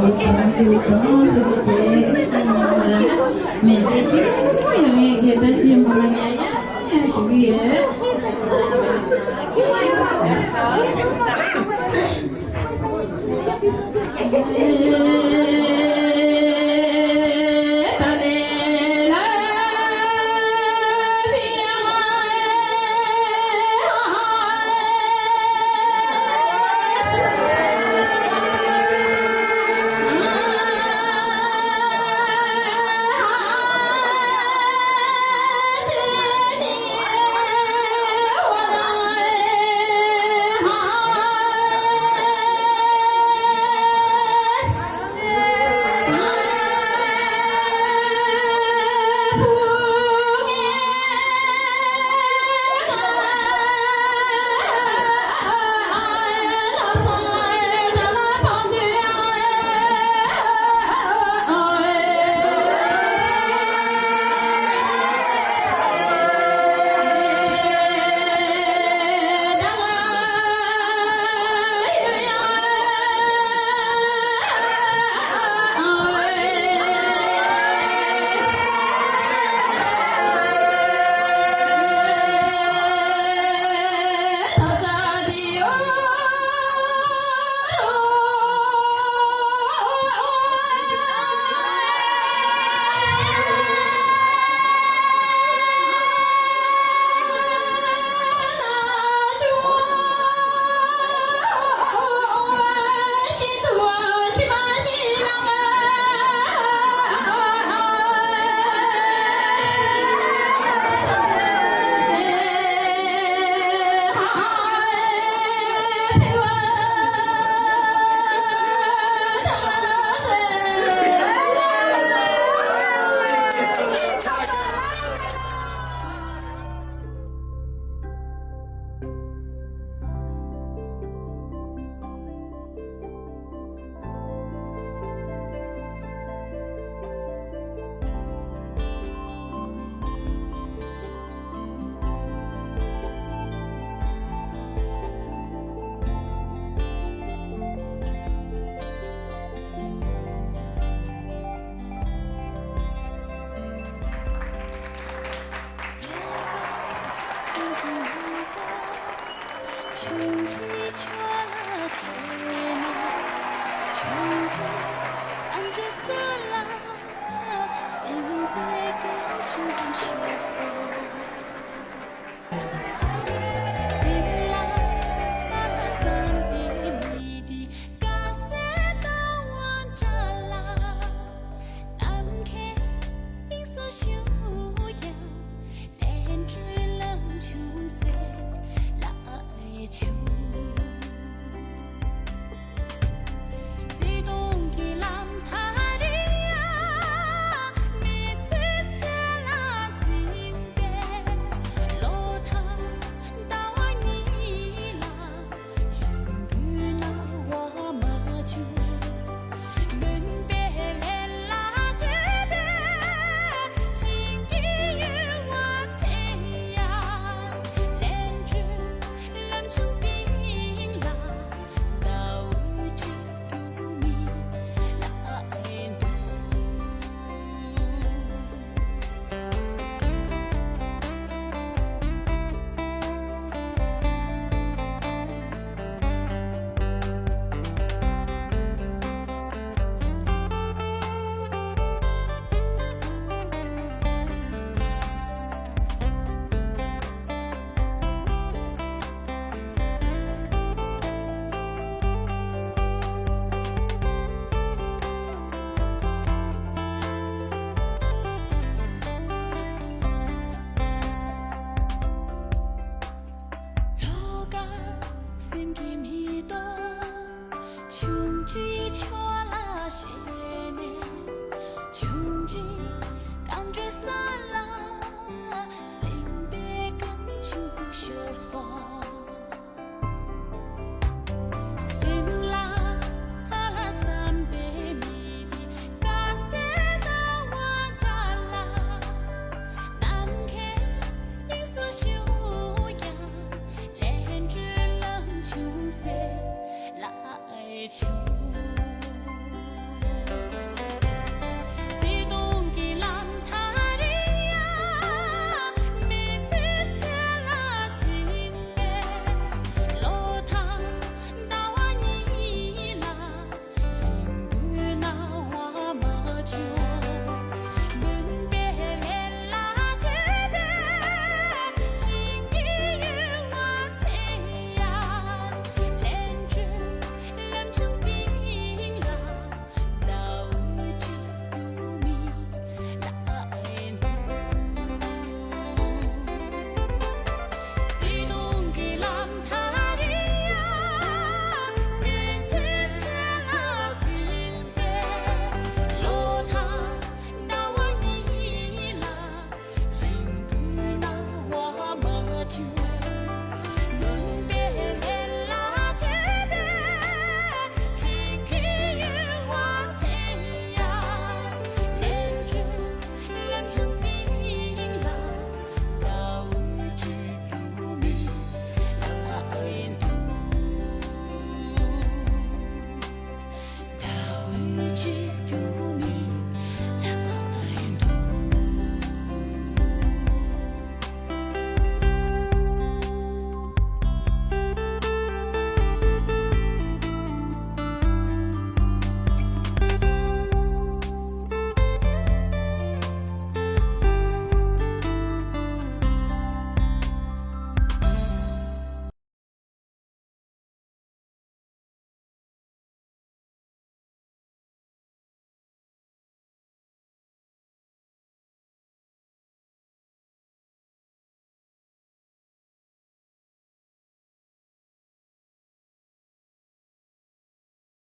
མི་ཚེ་སྐྱིད་པོ་ཡོང་བའི་གི་བཀྲ་ཤིས་སྨོན་ལམ་ཡང་ཡང་ཡང་ཞུ་གི་ཡོད། ལོགས་ཀར་སེམས་ཀྱི་མེ་ཏོག་ཆུང་ཆུང་ཕྱོགས་ལ་བཞད་ནས། ཆུང་ཆུང་རྐང་བྲོའི་ས་ལ་སེམས་པའི་རྐང་ཆུང་ཤོར་སོང་།